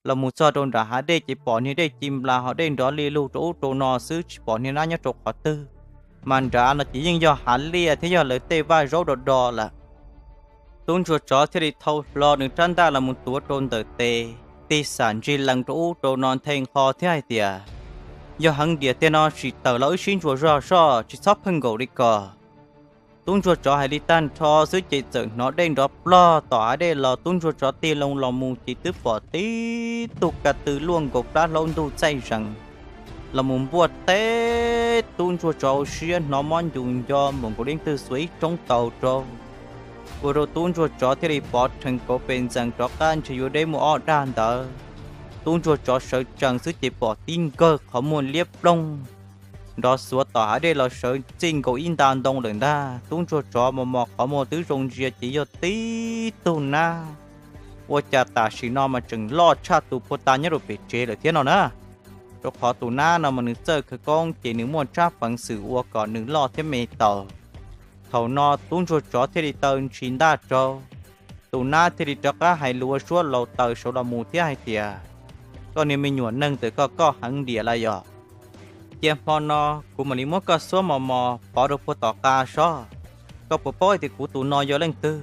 Los mus txog rau nram hav dej ces pom niag dej ci nplas ho dej nrov li lug rau ub rau no xwb, tsis pom niag nab nyob rau qhov twg. Mas nrad no ces yeej yog hav liaj thiab yog lawv tej vaj zaub do do lawm. Tub ntsuag tsov thiaj li thau hlo nws rab ntaj los mus tuav rau ntawm tes, tig xam ntsis lees rau ub rau no nthe nqho thiab hais tias, yog heev diam tiag no sim tawm los wb sib ntsuas zog soj, tsis txhob pheej nkaum li ko. Tub ntsuag tsov hais li tag nrho xwb ces txawm hnov dej nrov plog tom hav dej los, tub ntsuag tsov tig loo los mus ces twb pom tib tug ka tw luaj nkaus plab hlaub ntug txaij zees los mus npuaj teb. Tub ntsuag tsov hauv siab hnov mob ncus nco npaum nkaus leej twg xuas ib roob taus rau, ua rau tub ntsuag tsov thiaj li pov rhees kauv pes ntxees rov qab ntshe yuav deb muaj ob dag ntawd. Tub ntsuag tsov sawv tsees xwb ces pom tib nkawg qhov muag liab ploog nrov xuav tom hav dej los sawv txij nkaus ib nta ntoo lawm ntag. Tub ntsuag tsov mos mos qhov muag twb zoo ntsia ces yog tib tug nab, ua cas tam sim no mas tseem loj tshaj tus phua tas nyob rau pem tsev lawm thiab no na. Rau qhov tus nab no mas nws txawj khawv koob ces nws muaj tsab peev xwm ua kom nws loj thiab me taus. Thaum no tub ntsuag tsov thiaj li taw ntshis ntaj rau, tus nab thiaj li rov qab hais lus ua suab laus taws saud los mus thiab hais tias, koj niag me nyuam neeg tawm koj, koj heev diam lawm yog? Cia hmo no kuv mam li muab koj xuab mos mos pov rau puag tom qab sob. Koj puas paub hais tias kuv tus no yog leej twg?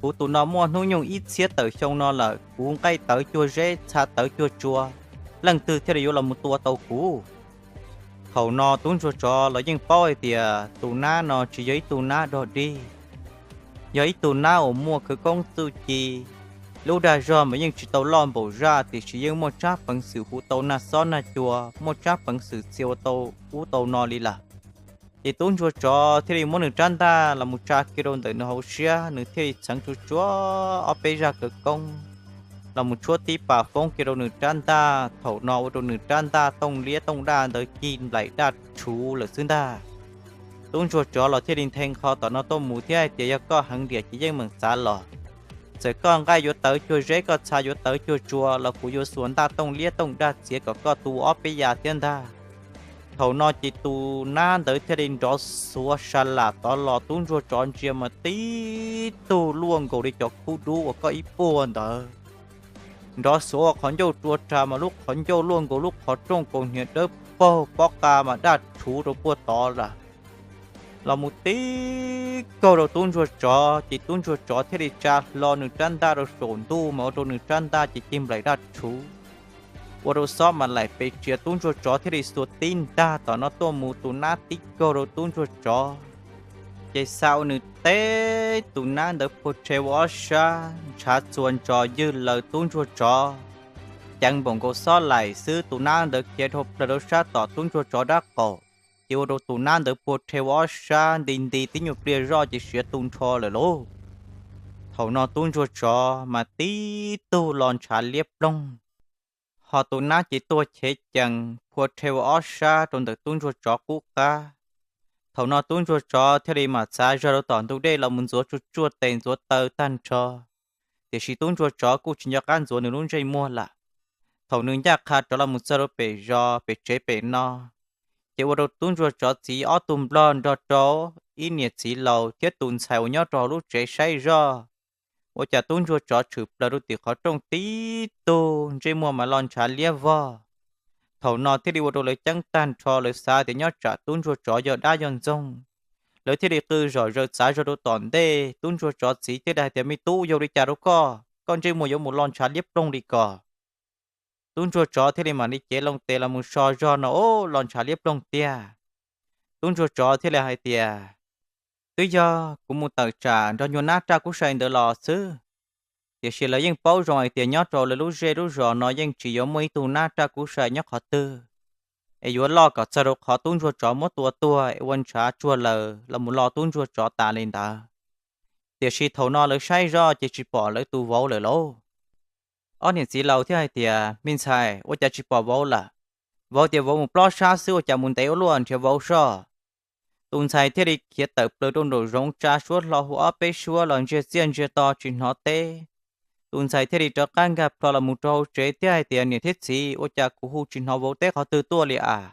Kuv tus no muaj hnub nyoog ib txhiab tawm xyoo no lawm, kuv nqaij tawv cuag zeb, txha tawv cuag tsua, leej twg thiaj li yuav los mus tua tau kuv? Thaum no tub ntsuag tsov los yeej paub hais tias tus nab no tsis yog ib tug nab dog dig, yog ib tug nab uas muaj khawv koob txuj ci. Lub dag zog mas yeej tsis tau loj npaum zaj, tiam sis yeej muaj tsab peev xwm hu tau nag xob nag cua, muaj tsab peev xwm txia ua tau ub tau no li lawm. Ces tub ntsuag tsov thiaj li muab nws rab ntaj los mus tsa kiag rau ntawm nws hauv siab, nws thiaj li txheev tsuag tsuag ob peb zaj khawv koob los mus tshuab tib pas foob kiag rau nws rab ntaj. Thaum no ua rau nws rab ntaj tooj liab tooj daj ntawd cig nplaim daj rhuv lawm xwb ntag. Tub ntsuag tsov los thiaj li nthe nqho tom no tuaj mus thiab hais tias, yog koj heev diam ces yeej meem txav los. Txawm koj nqaij yuav tawv cuag zeb, koj txha yuav tawv cuag tsua los kuv yuav xuas ntaj tooj liab tooj daj txiav kom koj tu ob peb ya thiab ntag. Thaum no ces tus nab ntawd thiaj li nrov xuav sa lam tod los, tub ntsuag tsov ntsia mas tib tug luaj nkaus li cov khub dub uas koj ib puag ntawd. Nrov xuav ua qhov ncauj rua rag mas lub qhov ncauj luaj nkaus lub qhov rooj kaus hniav dawb paug, pob qa mas daj rhuv rau puag tod lawm. Los mus tib kaug rau tub ntsuag tsov, ces tub ntsuag tsov thiaj li tsa hlo nws rab ntaj rau saum ntuj mas ua rau nws rab ntaj ces cig nplaim daj rhuv, ua rau xob mas laim pes tsiav. Tub ntsuag tsov thiaj li xuas tib ntag tom no tuaj mus, tus nab tib kaug rau tub ntsuag tsov, ces xa ua nws teb tus nab ntawd puag rhe ua ob sab, ntshav txuas ntsos ywg laws tub ntsuag tsov. Ceev npaum nkaus xob laim xwb, tus nab ntawd khiav dhau plaws rau sab tom tub ntsuag tsov dab qaum, ces ua rau tus nab ntawd puag rhe ua ob sab nti nti tib nyuag pliag zoj ces siav tu nrho lawm lauj. Thaum no tub ntsuag tsov mas tib tug los ntshav liab ploog, ho tus nab ces tuag chev cees phua rhe ua ob sab rau ntawm tub ntsuag tsov qub qab. Thaum no tub ntsuag tsov thiaj li mam txav zog rau tom ntug dej los mus ntxuav tsuj tsuaj tes ntxuav taw tag nrho, tiam sis tub ntsuag tsov kuj tsis nco qab ntxuav nws lub ntsej muag lawm. Thaum nws ncaj qha rov los mus txog rau pem zos pem tsev pem no, ces ua rau tub ntsuag tsov txiv ob tug nplog nrog rau ib niam txiv laus thiab tus ntxhais uas nyob rau hauv lub tsev saib zoj, ua cas tub ntsuag tsov tshwm plaws rau tim qhov rooj tib tug ntsej muag mas los ntshav liab vog. Thaum no thiaj li ua rau lawv ceeb tag nrho, lawv xav tias nyob tsam tub ntsuag tsov yog dab yog ntxoog. Lawv thiaj li qw zom zaws txav zog rau tom ntej, tub ntsuag tsov txiv thiaj li hais tias, Me tub, yog li cas rau koj, koj ntsej muag yuav mus los ntshav liab ploog li ko? Tub ntsuag tsov thiaj li mam li cev loo tes los mus so zog no, o, los ntshav liab ploog tiag. Tub ntsuag tsov thiaj li hais tias, Twb yog kuv mus tawm tsam nrog nyuag nab raj kub sai ntawd los xwb. Tiam sis lawv yeej paub zoo hais tias nyob rau lawv lub zej lub zos no yeej tsis yuav muaj ib tug nab raj kub sai nyob qhov twg es yuav loj kom txog rau qhov tub ntsuag tsov muab tua tuag es ua ntshav tsuag lawm los mus lo tub ntsuag tsov tas li ntawd. Tiam sis thaum no lawv saib zoj ces tsis pom lawv tus vauv lawm lauj. Ob niam txiv laus thiaj hais tias, Me ntxhais, ua cas tsis pom vauv lawm? Vauv tias vauv mus plob sab xwb, ua cas mus ntev ua luaj, nrhiav vauv soj. Tus ntxhais thiaj li khiav tawm plaws rau nraum zoov tsa suab hlo hu ob peb suab los ntsiag txiaj ntsiag to tsis hnov teb. Tus ntxhais thiaj li rov qab nkag plho los mus rau hauv tsev thiab hais tias, Niam thiab txiv, ua cas kuv hu tsis hnov vauv teb qhov twg tuaj li as?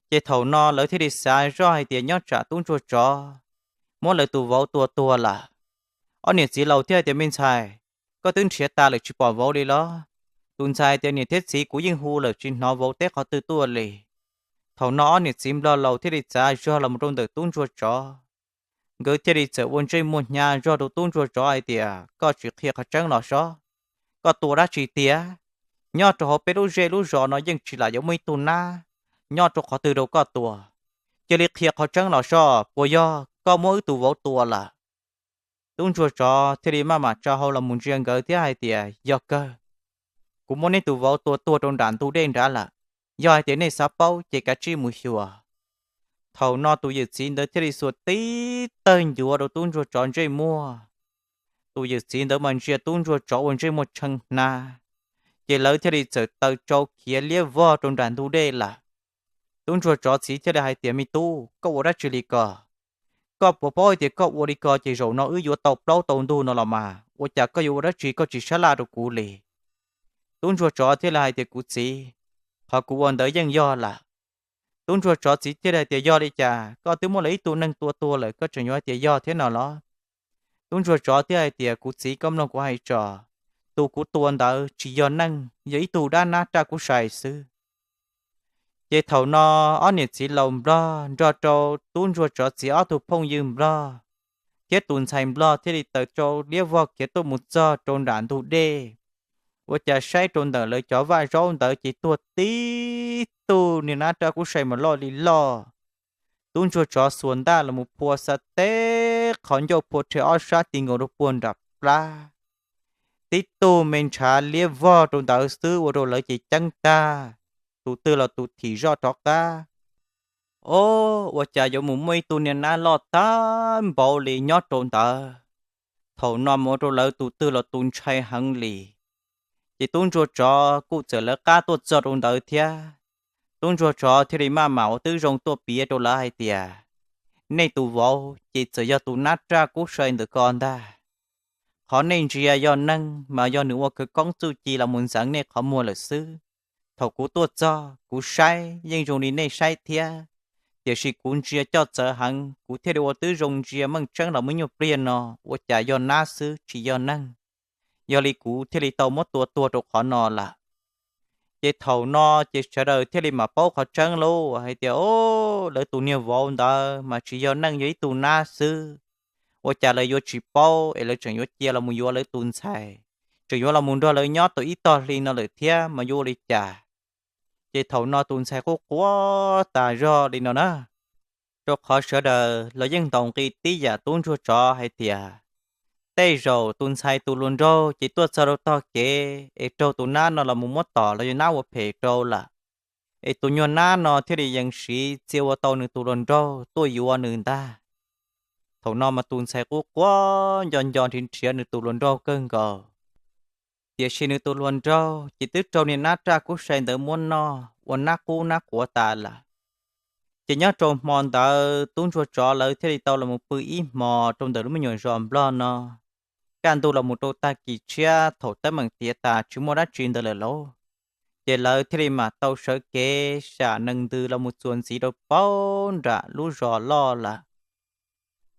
Ces thaum no lawv thiaj li xav zoj hais tias nyob tsam tub ntsuag tsov muab lawv tus vauv tua tuag lawm. Ob niam txiv laus thiaj hais tias, Me ntxhais, koj twb nrhiav tas lawm tsis pom vauv li los? Tus ntxhais tias, Niam thiab txiv, kuv yeej hu lawm tsis hnov vauv teb qhov twg tuaj li. Thaum no ob niam txiv nplog laus thiaj li txav zog los mus rau ntawm tub ntsuag tsov. Nkawd thiaj li txawm ua ntsej muag hnyav zog rau tub ntsuag tsov hais tias, Koj tsis qhia qhov tseeb los sob? Koj tua dab tsi tiag? Nyob rau hauv peb lub zej lub zos no yeej tsis lam yuav muaj ib tug nab nyob rau qhov twg rau koj tua. Cia li qhia qhov tseeb los sob, puas yog koj muab wb tus vauv tua lawm? Tub ntsuag tsov thiaj li maj mam tsa hau los mus ntsia nkawd thiab hais tias, Yog kawg, kuv muab neb tus vauv tua tuag rau nram ntug dej nrad lawm. Yog hais tias nej xav paub ces kav tsij mus xyuas. Thaum no tus yawm txiv ntawd thiaj li xuas tib tawg ncuav rau tub ntsuag tsov ntsej muag. Tus yawm txiv ntawd mas ntsia tub ntsuag tsov ua ntsej muag tshee hnav, ces lawv thiaj li txawm taw tsau khiav liab vog rau nram ntug dej lawm. Tub ntsuag tsov txiv thiaj li hais tias, Me tub, koj ua dab tsi li ko? Koj puas paub hais tias koj ua li ko ces zaum no wb yuav tau plaub tau ntug no los mas, ua cas koj yuav ua dab tsi koj tsis sab laj rau kuv li? Tub ntsuag tsov thiaj li hais tias, Kuv txiv, qhov kuv ua ntawd yeej yog lawm. Tub ntsuag tsov txiv thiaj li hais tias, Yog li cas koj twb muab lawv ib tug neeg tua tuag lawm koj tseem yuav hais tias yog thiab no los? Tub ntsuag tsov thiaj hais tias, Kuv txiv, koj mloog kuv hais tso, tus kuv tua ntawd tsis yog neeg, yog ib tug dab nab raj kub sai xwb. Ces thaum no ob niam txiv laus nplog nrog rau tub ntsuag tsov txiv ob tug phooj ywg nplog thiab tus ntxhais nplog thiaj li taw tsau liab vog khiav tuaj mus txog rau nram ntug dej. Ua cas saib rau ntawm lawv cov vaj zaub ntawd ces tuag tib tug niag nab raj kub sai mas loj li loj. Tub ntsuag tsov xuas ntaj los mus phua xa teb qhov ncauj phua rhe ob sab ti nkaus rau puag nram plab. Tib tug me ntshav liab vog rau ntawd xwb ua rau lawv ces ceeb tag, tus twg los tus thim zoj rov qab. O, ua cas yuav mus muaj ib tug niag nab loj tag npaum li nyob rau ntawd. Thaum no mus ua rau lawv tus twg los tus ntshai heev li. Ces tub ntsuag tsov kuj txawm lawv qab tuaj txog rau ntawd thiab. Tub ntsuag tsov thiaj li maj mam ua tib zoo tuaj piav rau lawv hais tias, Nej tus vauv ces txawm yog tus nab raj kub sai ntawm ko ntag. Qhov nej ntsia yog neeg mas yog nws ua khawv koob txuj ci los mus ntxeev nej qhov muag lawm xwb. Thaum kuv tuaj txog kuv saib yeej zoo li nej saib thiab, tiam sis kuv ntsia coj txawv heev kuv thiaj li ua tib zoo ntsia meej tseeb los muaj nyuag pliag no, ua cas yog nab xwb tsis yog neeg. Yog li kuv thiaj li tau muab tua tuag rau qhov no lawm. Ces thaum no ces sawv daws thiaj li mam paub qhov tseeb lauj, hais tias, O, lawv tus niag vauv ntawd mas tsis yog neeg, yog ib tug nab xwb. Ua cas lawv yuav tsis paub es lawv tseem yuav cia los mus yuav lawv tus ntxhais, tseem yuav los mus nrog lawv nyob tau ib tog hli no lawm thiab mas yuav ua li cas? Ces thaum no tus ntxhais quaj quaj tas zog li no na, rau qhov sawv daws los yeej ntaus nqi tib yam tub ntsuag tsov hais tias, Tej zaum tus ntxhais tus hluas nraug ces tuaj txog rau tog kev es raug tus nab no los mus muab tom los yog nab ua phem rau lawm, es tus nyuag nab no thiaj li yees siv txia ua tau nws tus hluas nraug tuaj yuav nws ntag. Thaum no mas tus ntxhais quaj quaj nco nco nrhiav nrhiav nws tus hluas nraug kawg nkaus, tiam sis nws tus hluas nraug ces twb raug niag nab raj kub sai ntawd muab noj ua nab qub nab quav tas lawm. Ces nyob rau hmo ntawd tub ntsuag tsov lawv thiaj li tau los mus pw ib hmos rau ntawm lub me nyuam zos nplog no. Kaj ntug los mus rau tag kis tshiab thaum teeb meem tiav tas tsis muaj dab tsi ntawd lawm lauj, ces lawv thiaj li mam tau sawv kev sam nees ntws los mus txuas ntxiv rau paub nram lub zos loj lawm.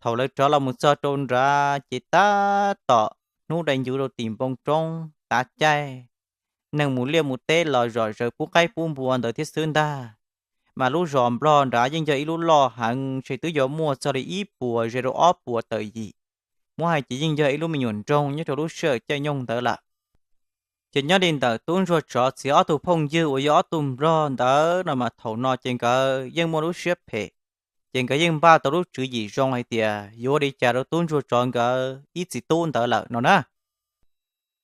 Thaum lawv rov los mus txog rau nrad ces tab tom hnub dai ncuv rau tim npoo roob tav caij, neeg mus liaj mus teb los zom zaws pub qaib pub npua ntawd thiab xwb ntag. Mas lub zos nplog nrad yeej yog ib lub loj heev, ntshe twb yuav muaj txog li ib puas ze rau ob puas tawm yim. Muab hais ces yeej yog ib lub me nyuam nroog nyob rau lub sij hawm caij nyoog ntawd lawm. Ces nyob li ntawm tub ntsuag tsov txiv ob tug phooj ywg uas yog ob tug nplog ntawd no mas thaum no ces nkawd yeej muaj lub siab phem, ces nkawd yeej npaj tau lub tswv yim zoo hais tias yuav ua li cas rau tub ntsuag tsov nkawd ib txiv tub ntawd lawm no na.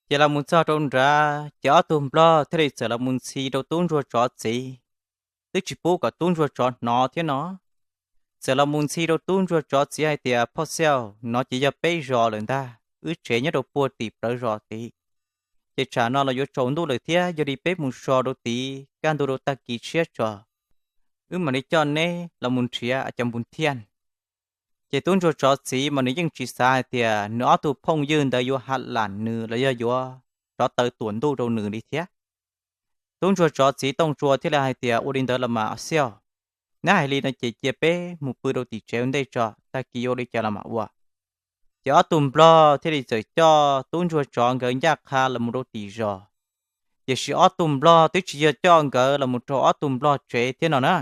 Ces los mus txog rau nrad ces ob tug nplog thiaj li txawm los mus ntxhi rau tub ntsuag tsov txiv, twb tsis pub kom tub ntsuag tsov hnov thiab no. Txawm los mus ntxhi rau tub ntsuag tsov txiv hais tias, phauj Xiaj, no ces yog peb zos lawm ntag, wb tsev nyob rau puag tim plawv zos tid. Ces tsam no los yuav tsaus ntuj lawm thiab, yog li peb mus so rau tid kaj ntug rau tag kis tshiab tso, wb mam li coj neb los mus nrhiav cov npus thiaj. Ces tub ntsuag tsov txiv mas nws yeej tsis xav hais tias nws ob tug phooj ywg ntawd yuav ha lam nws los yog yuav rov taw tuam ntuj rau nws li thiab. Tub ntsuag tsov txiv Tooj Tsua thiaj li hais tias, ua li ntawd los mas Xiaj, neb hais li no ces cia peb mus pw rau tim tsev ua ntej tso, tag kis yuav ua li cas los mam ua. Ces ob tug nplog thiaj li txawm coj tub ntsuag tsov nkawd ncaj qha los mus rau tim zos. Tiam sis ob tug nplog twb tsis yog coj nkawd los mus rau ob tug nplog tsev thiab no na,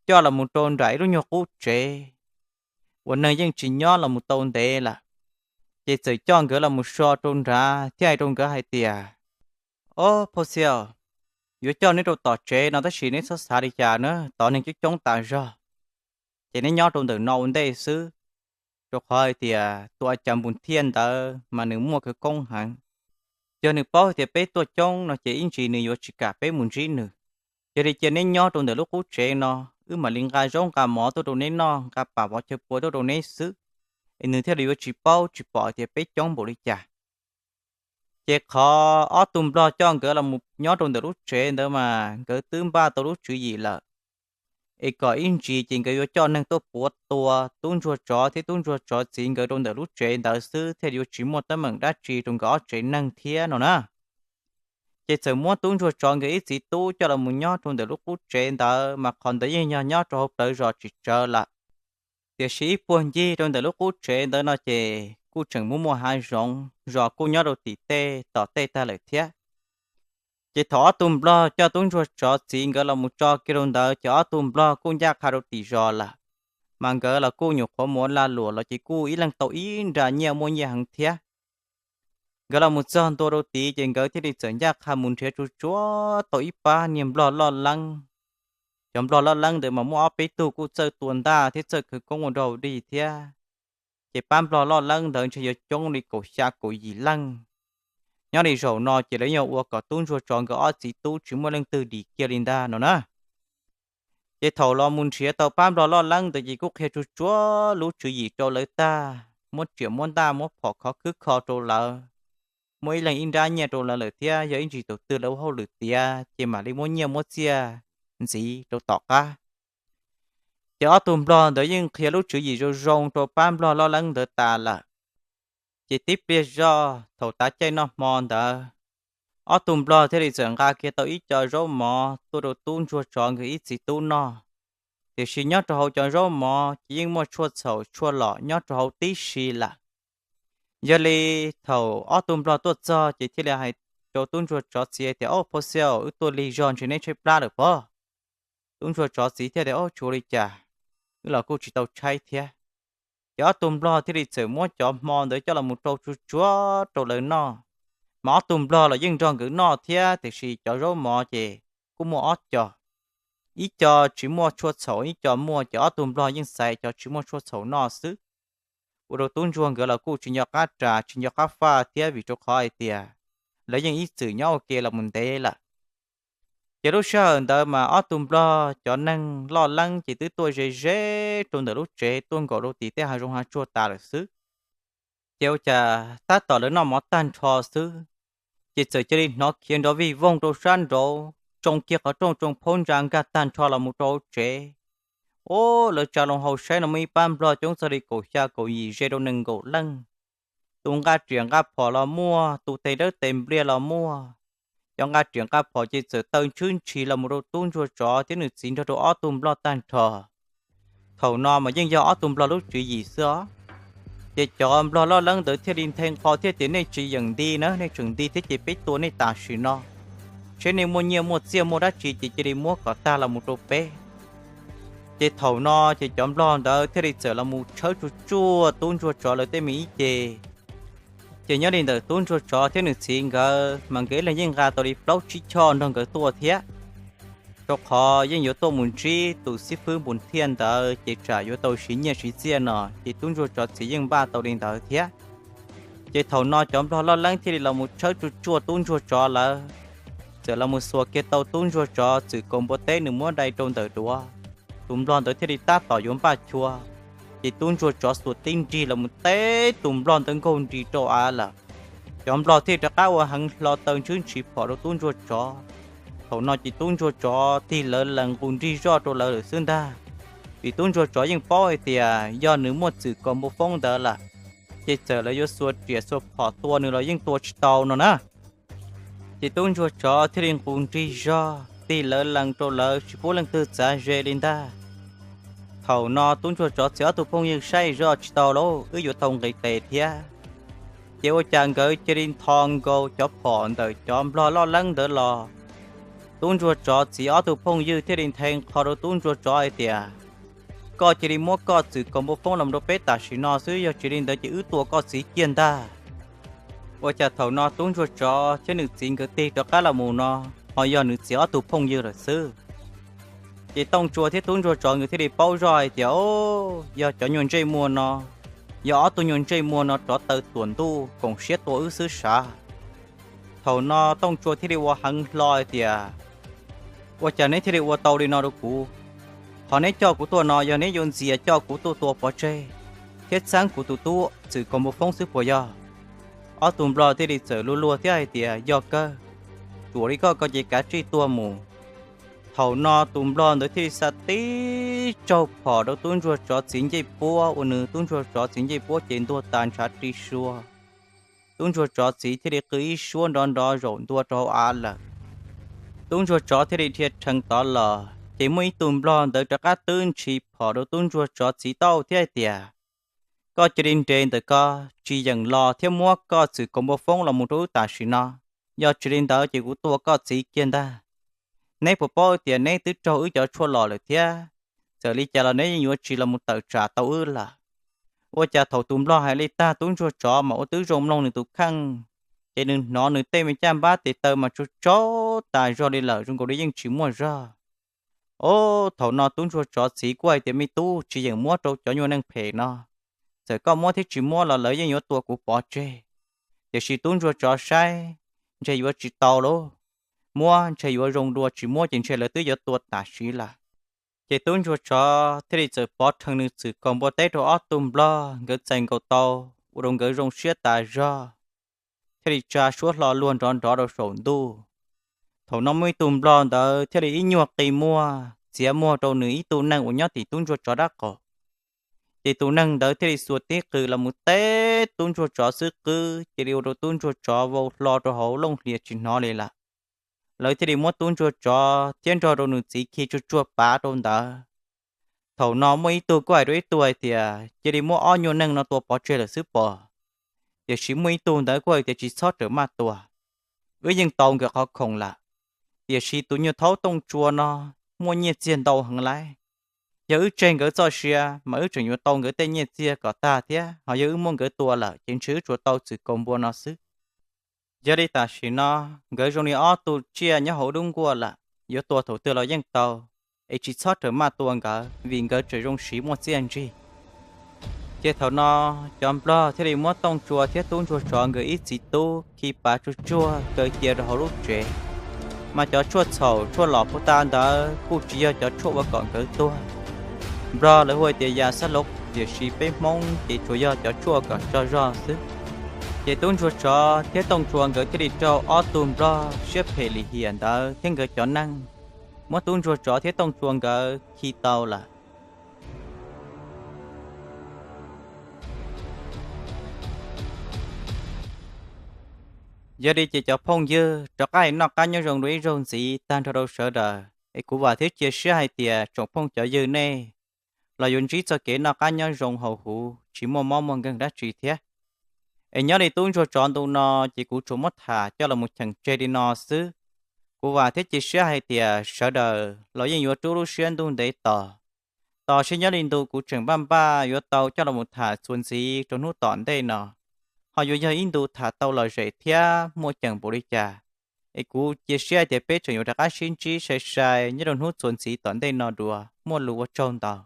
coj los mus rau nram ib lub nyuag qub tsev uas neeg yeej tsis nyob los mus tau ntev lawm. Ces txawm coj nkawd los mus so rau nrad thiab hais rau nkawd hais tias, ob phauj Xiaj, yuav coj neb rau tom tsev no tab sis neb txhob xav li cas na, tod neeg coob coob tas zog. Ces neb nyob rau ntawm no ua ntej xwb, rau qhov hais tias tus a cas npus thiaj ntawd mas nws muaj khawv koob heev. Yog nws paub hais tias peb tuaj coob no ces ib ntsis nws yuav tsis kam peb mus ntsib nws. Yog li cia neb nyob rau ntawm lub qub tsev no, wb mam li nqa zaub nqa mov tuaj rau neb noj, nqa pam vov chaw pua tuaj rau neb xwb, es nws thiaj li yuav tsis paub tsis pom tias peb coob npaum li cas. Ces qhov ob tug nplog coj nkawd los nyob rau ntawm lub tsev ntawd mas nkawd twb npaj tau lub tswv yim lawm, es kom ib ntsis ces nkawd yuav coj neeg tuaj puav tua tub ntsuag tsov thiab tub ntsuag tsov txiv nkawd rau ntawm lub tsev ntawd xwb thiaj yuav tsis muaj teeb meem dab tsi rau nkawd ob tsev neeg thiab no na. Ces txawm muab tub ntsuag tsov nkawd ib txiv tub coj los mus nyob rau ntawm lub qub tsev ntawd mas qhov ntawd yeej yog nyob rau hauv plawv zos tsis tsawv lawm. Tiam sis ib puag ncig rau ntawm lub qub tsev ntawd no ces kuj tseem muaj muaj hav zoov, zos kuj nyob rau tim tej tom tej tag lawm thiab. Ces thaum ob tug nplog coj tub ntsuag tsov txiv nkawd los mus tso kiag rau ntawd ces ob tug nplog kuj ncaj qha rau tim zos lawm. Mas nkawd los kuj nyuam qhuav mus ua lag luam los ces kuj ib leeg tau ib nra nyiaj muaj nyiaj heev thiab. Nkawd los mus txog ntua rau tid ces nkawd thiaj li txawm ncaj qha mus nrhiav tsuj tsuav tau ib pab niag nplog loj leeb. Cov nplog loj leeb ntawd mas muaj ob peb tug kuj txawj tua ntaj thiab txawj khawv koob ua nraug dig thiab. Ces pab nplog loj leeb ntawd ntshe yuav coob li kaum xya kaum yim leej. Nyob li zaum no ces lawv yog ua kom tub ntsuag tsov nkawd ob txiv tub tsis muaj leej twg dim kiag li ntag no na. Ces thaum los mus nrhiav tau pab nplog loj leeb ntawd ces kuj qhia tsuj tsuav lub tswv yim rau lawv tag, muab riam muab ntaj muab phom khov khwb kho rau lawv, muaj ib leeg ib nrab nyiaj rau lawv lawm thiab yog ib ntsis thaum twg lawv ua hauj lwm tiav ces mam li muab nyiaj muab txiaj ntxiv rau tom qab. Ces ob tug nplog ntawd yeej qhia lub tswv yim zoo zoo rau pab nplog loj leeb ntawd tas lawm. Ces tib pliag zog thaum tav caij noj hmo ntawd, ob tug nplog thiaj li txawm nqa kiag tau ib co zaub mov tuaj rau tub ntsuag tsov nkawd ib txiv tub noj. Tiam sis nyob rau hauv cov zaub mov ces yeej muaj tshuaj txhaum tshuaj lom nyob rau hauv tib si lawm. Yog li thaum ob tug nplog tuaj txog ces thiaj li hais rau tub ntsuag tsov txiv tias, Au phauj Xiaj, wb tuaj lig zog ntshe neb tshaib plab lawm pob. Tub ntsuag tsov txiv thiaj tias, Au, tsis ua li cas, wb los kuj tsis tau tshaib thiab. Ces ob tug nplog thiaj li txawm muab cov hmo ntawd coj los mus rau tsuj tsuav rau lawv noj. Mas ob tug nplog los yeej nrog nkawd noj thiab tiam sis cov zaub mov ces kuj muaj ob co, ib co tsis muaj tshuaj txhaum ib co muaj, ces ob tug nplog yeej xaiv cov tsis muaj tshuaj txhaum noj xwb. Ua rau tub ntsuag nkawd los kuj tsis nco qab ras tsis nco qab faj thiab vim rau qhov hais tias lawv yeej ib txwm nyob ua ke los mus ntev lawm. Ces lub sij hawm ntawd mas ob tug nplog cov neeg loj leeb ces twb tuaj ze ze rau ntawm lub tsev tuaj nkaum rau tim tej hav zoov hav tsuag tas lawm xwb. Ces ua cas tab tom lawv noj mov tag nrho xwb, ces txawm cia li hnov khiav nrov vij voog rau sab nraud, tsoo kiag qhov rooj tsoo phab ntsa nkag tag nrho los mus rau hauv tsev. Ub, lawv tsa loo hauv saib no muaj ib pab nplog coob txog li kaum xya kaum yim ze rau nees nkaum leej. Tus nqa riam nqa phom los muaj, tus tes dawb tes npliag los muaj. Cov nqa riam nqa phom ces txawm taw ntshwb ntshis los mus rau tub ntsuag tsov thiab nws txiv nrog rau ob tug nplog tag nrho. Thaum no mas yeej yog ob tug nplog lub tswv yim xwb os. Ces cov nplog loj leeb ntawd thiaj li nthe nqho thiab tias, nej tsis yeem nti na, nej tseem nti thiab ces peb tua nej tam sim no, seb nej muaj nyiaj muaj txiaj muaj dab tsi ces cia li muab kom tag los mus rau peb. Ces thaum no ces cov nplog ntawd thiaj li txawm los mus tshawb tsuj tsuaj tub ntsuag tsov lawv tej me ib ce. Ces nyob li ntawm tub ntsuag tsov thiab nws txiv nkawd mas nkawd ib leeg yeej nqa tau li plaub tsib choj nrog nkawd tuaj thiab, rau qhov yeej yuav tuaj mus ntsib tus xib fwb npus thiaj ntawd ces tsam yuav tau siv nyiaj siv txiaj no, ces tub ntsuag tsov txiv yeej npaj tau li ntawd thiab. Ces thaum no cov nplog loj leeb thiaj li los mus tshawb tsuj tsuaj tub ntsuag tsov lawv, txawm los mus xuas kiag tau tub ntsuag tsov txwm kaus npua teb nws muab dai rau ntawm duav. Tus nplog ntawd thiaj li tab tom yuav npaj chua, ces tub ntsuag tsov xuas tib nrig los mus teb tus nplog ntawd nkaug nrig rau av lawm. Cov nplog thiaj rov qab ua heev hlo taw ntshwb ntshis phom rau tub ntsuag tsov. Thaum no ces tub ntsuag tsov tig lawv lees nqus nrig zoj rau lawv lawm xwb ntag, vim tub ntsuag tsov yeej paub hais tias yog nws muaj txwm kaus npua foob ntawd lawm, ces txawm lawv yuav xuas riam xuas phom tua nws los yeej tua tsis tau no na. Ces tub ntsuag tsov thiaj li nqus nrig zog tig lawv lees rau lawv tsis pub leej twg txav ze li ntag. Thaum no tub ntsuag tsov txiv ob tug phooj ywg saib zoj tsis tau lauj, wb yuav tau nqis tes thiab. Ces ua cas nkawd cia li ntho nkaus cov phom ntawm cov nplog loj leeb ntawd los. Tub ntsuag tsov txiv ob tug phooj ywg thiaj li nthe nqho rau tub ntsuag tsov hais tias, koj cia li muab koj txwm kaus npua foob los rau peb tam sim no xwb, yog tsis li ntawd ces wb tua koj txiv kiag ntag. Ua cas thaum no tub ntsuag tsov thiab nws txiv nkawd tig rov qab los mus no, ho yog nws txiv ob tug phooj ywg lawm xwb. Ces tooj tsua thiab tub ntsuag tsov nkawd thiaj li paub zoj hais tias, o, yog cov nyuag ntsej muag no, yog ob tug nyuag ntsej muag no rov taw tuam ntuj koom siab tua wb xwb sav. Thaum no tooj tsua thiaj li ua heev hlo hais tias, ua cas neb thiaj li ua tau li no rau kuv? Qhov neb coj kuv tuaj no yog neb yuav ntxias coj kuv tuaj tua pov tseg thiab txeeb kuv tus tub txwm kaus npua foob xwb puas yog? Ob tug nplog thiaj li txawm luag luag thiab hais tias, yog kawg, tsuas li koj ko ces kav tsij tuag mus. Thaum no tus nplog ntawd thiaj li xa tib tsaug phom rau tub ntsuag tsov txiv ncej puab, ua nws tub ntsuag tsov txiv ncej puab ces ntuag tas ntshav ri sua. Tub ntsuag tsov txiv thiaj li qw ib suab nrov nrov zaum ntua rau hauv av lawm. Tub ntsuag tsov thiaj li dhia rhees tod los, ces muaj ib tug nplog ntawd rov qab twb ntshis phom rau tub ntsuag tsov txiv tauj thiab hais tias, koj cia li nres ntawm ko, tsis yeem los thiab muab koj txwm kaus npua foob los mus rau wb tam sim no, yog tsis li ntawd ces kuv tua koj txiv kiag ntag. Neb puas paub tias neb twb raug wb cov tshuaj los lawm thiab, txawm li cas los neb yeej yuav tsis los mus tawm tsam tau wb lawm. Ua cas thaum tus nplog hais li tag tub ntsuag tsov mas ua twb zoo mloog nws tus kheej, ces nws hnov nws tej me caj npab tes taw mas tsaug tsaug tas zog li lawm, zoo nkaus li yeej tsis muaj zog. Ob, thaum no tub ntsuag tsov txiv kuj hais tias, me tub, tsis yeem muab rau cov nyuag neeg phem no, txawm koj muab thiab tsis muab los lawv yeej yuav tua kuv pov tseg. Tiam sis tub ntsuag tsov saib ntshe yuav tsis tau lauj, muab ntshe yuav zoo dua, tsis muab ces ntshe lawv twb yuav tua tam sim lawm. Ces tub ntsuag tsov thiaj li txawm pov rhees nws txwm kaus npua teb rau ob tug nplog, nkawd txais nkaus tau, ua rau nkawd zoo siab tas zog, thiaj li tsa suab hlo luag nrov nrov rau saum ntuj. Thaum no muaj ib tug nplog ntawd thiaj li ib nyuag qi muag txiav muag rau nws ib tug neeg uas nyob tim tub ntsuag tsov dab qaum. Ces tus neeg ntawd thiaj li xuas tib qws los mus teb tub ntsuag tsov xwb qwb, cia li ua rau tub ntsuag tsov vau hlo rau hauv looj hlias tsis hnov li lawm. Lawv thiaj li muab tub ntsuag tsov thiab nrog rau nws txiv khi tsuag tsuag pav rau ntawd. Thaum no muaj ib tug kuj hais rau ib tug hais tias, cia li muab ob nyuag neeg no tua pov tseg lawm xwb pom. Tiam sis muaj ib tug ntawd kuj hais tias, tsis txhob rawm maj tua, wb yeej tau nkawd qhov khoom lawm. Tiam sis tus nyuag thaub tooj tsua no muaj nyiaj txiag ntau heev lauj. Yog wb tseg nkawd txoj sia mas wb tseem yuav tau nkawd tej nyiaj txiag kom tag thiab, ho yog wb muab nkawd tua lawm ces ntshe wb tsuas tau txwm kaus npua no xwb. Yog li tam sim no nkawd zoo li ob tug tsiaj nyob hauv dub nkuaj lawm, yuav tua thaum twg los yeej tau, es tsis txhob rawm maj tua nkawd vim nkawd tseem zoo siv muaj txiaj ntsig. Ces thaum no cov nplog thiaj li muab tooj tsua thiab tub ntsuag tsov nkawd ib txiv tub khi pav tsuag tsuag kaw cia rau hauv lub tsev. Mas cov tshuaj txhaum tshuaj lom puag ta ntawd kuj tsis yog cov tshuaj ua kom nkawd tuag. Nplog lawv hu tias yas xab lov, tiam sis peb Hmoob ces tsuas yog cov tshuaj kom tsaug zog xwb. Ces tub ntsuag tsov thiab tooj tsua nkawd thiaj li raug ob tug nplog siab phem lim hiam ntawd thiab nkawd cov neeg muab tub ntsuag tsov thiab tooj tsua nkawd khi tau lawm. Yog li ces cov phooj ywg, rov qab noj qab nyob zoo dua ib zaug ntxiv tag nrho rau sawv daws. Es kuv vam thiab cia siab hais tias tsoom phooj cov ywg nej los yuav ntsib txoj kev noj qab nyob zoo hauv huv, tsis muaj mob muaj nkeeg dab tsi thiab. Es nyob li tub ntsuag tsov ntu no, ces kuv tsuas muab tham coj los mus cheem tseg li no xwb. Kuv vam thiab cia siab hais tias sawv daws los yeej yuav rub lub siab ntuj ntev tos. Tos seb nyob li ntu kuv tseem npaj npaj yuav tau coj los mus tham txuas ntxiv rau hnub tom ntej no, ho yuav yog ib ntu tham tau lom zem thiab muaj ceem npaum li cas. Es kuv cia siab hais tias peb tseem yuav rov qab sib ntsib sai sai nyob rau hnub txuas ntxiv tom ntej no dua. Muaj lus ua tsaug ntau.